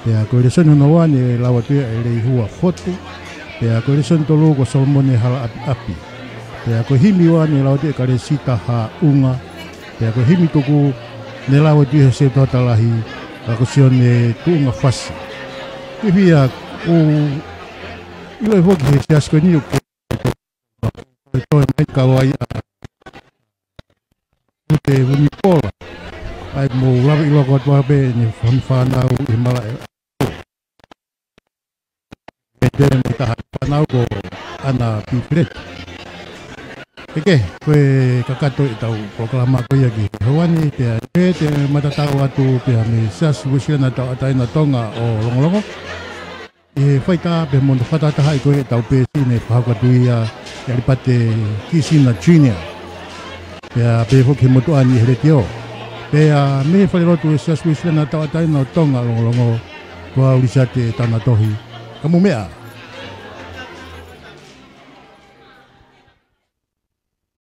Pea ko e lēsoni hono ua naʻe lau atu ia ʻe Leihua Fotu. Pea ko e lēsoni tolu ko Solomone Halaʻapiʻapi. Pea ko e himi ua naʻe lau atu ia ʻe Kalesita Haʻunga. Pea ko e himi tuku naʻe lau atu ia ʻe he setuata lahi, ka ko Sione Tuʻungafasi. Ke fia ʻo ʻilo foki he siasi ko eni ʻoku toe mai kau ai ʻa Ute Vunipola. ʻA ia mou lava ʻilo ko atu pē ʻene fānau ʻi he malaʻe. ʻE te mei taha fānau ko ʻAna Pifileti. ʻEke, ko e kakato ʻetau polokalama ko ia ki he ʻaho ni, pea ʻe te matatau atu pea mei he Siasi Uēsiliana Tauʻatāina Tonga ʻo Longolongo. ʻI he faitā pea mo hono fakatahaʻi ko ia ʻetau peesi naʻe fakahoko atu ia ʻe ʻAlipate Kisina Junior. Pea pehē foki he motuʻa ni he letiō. Pea mei he falelotu ʻo e Siasi Uēsiliana Tauʻatāina ʻo Tonga ʻo Longolongo, ko au Lisiate Tanatohi. Ka mou meʻa.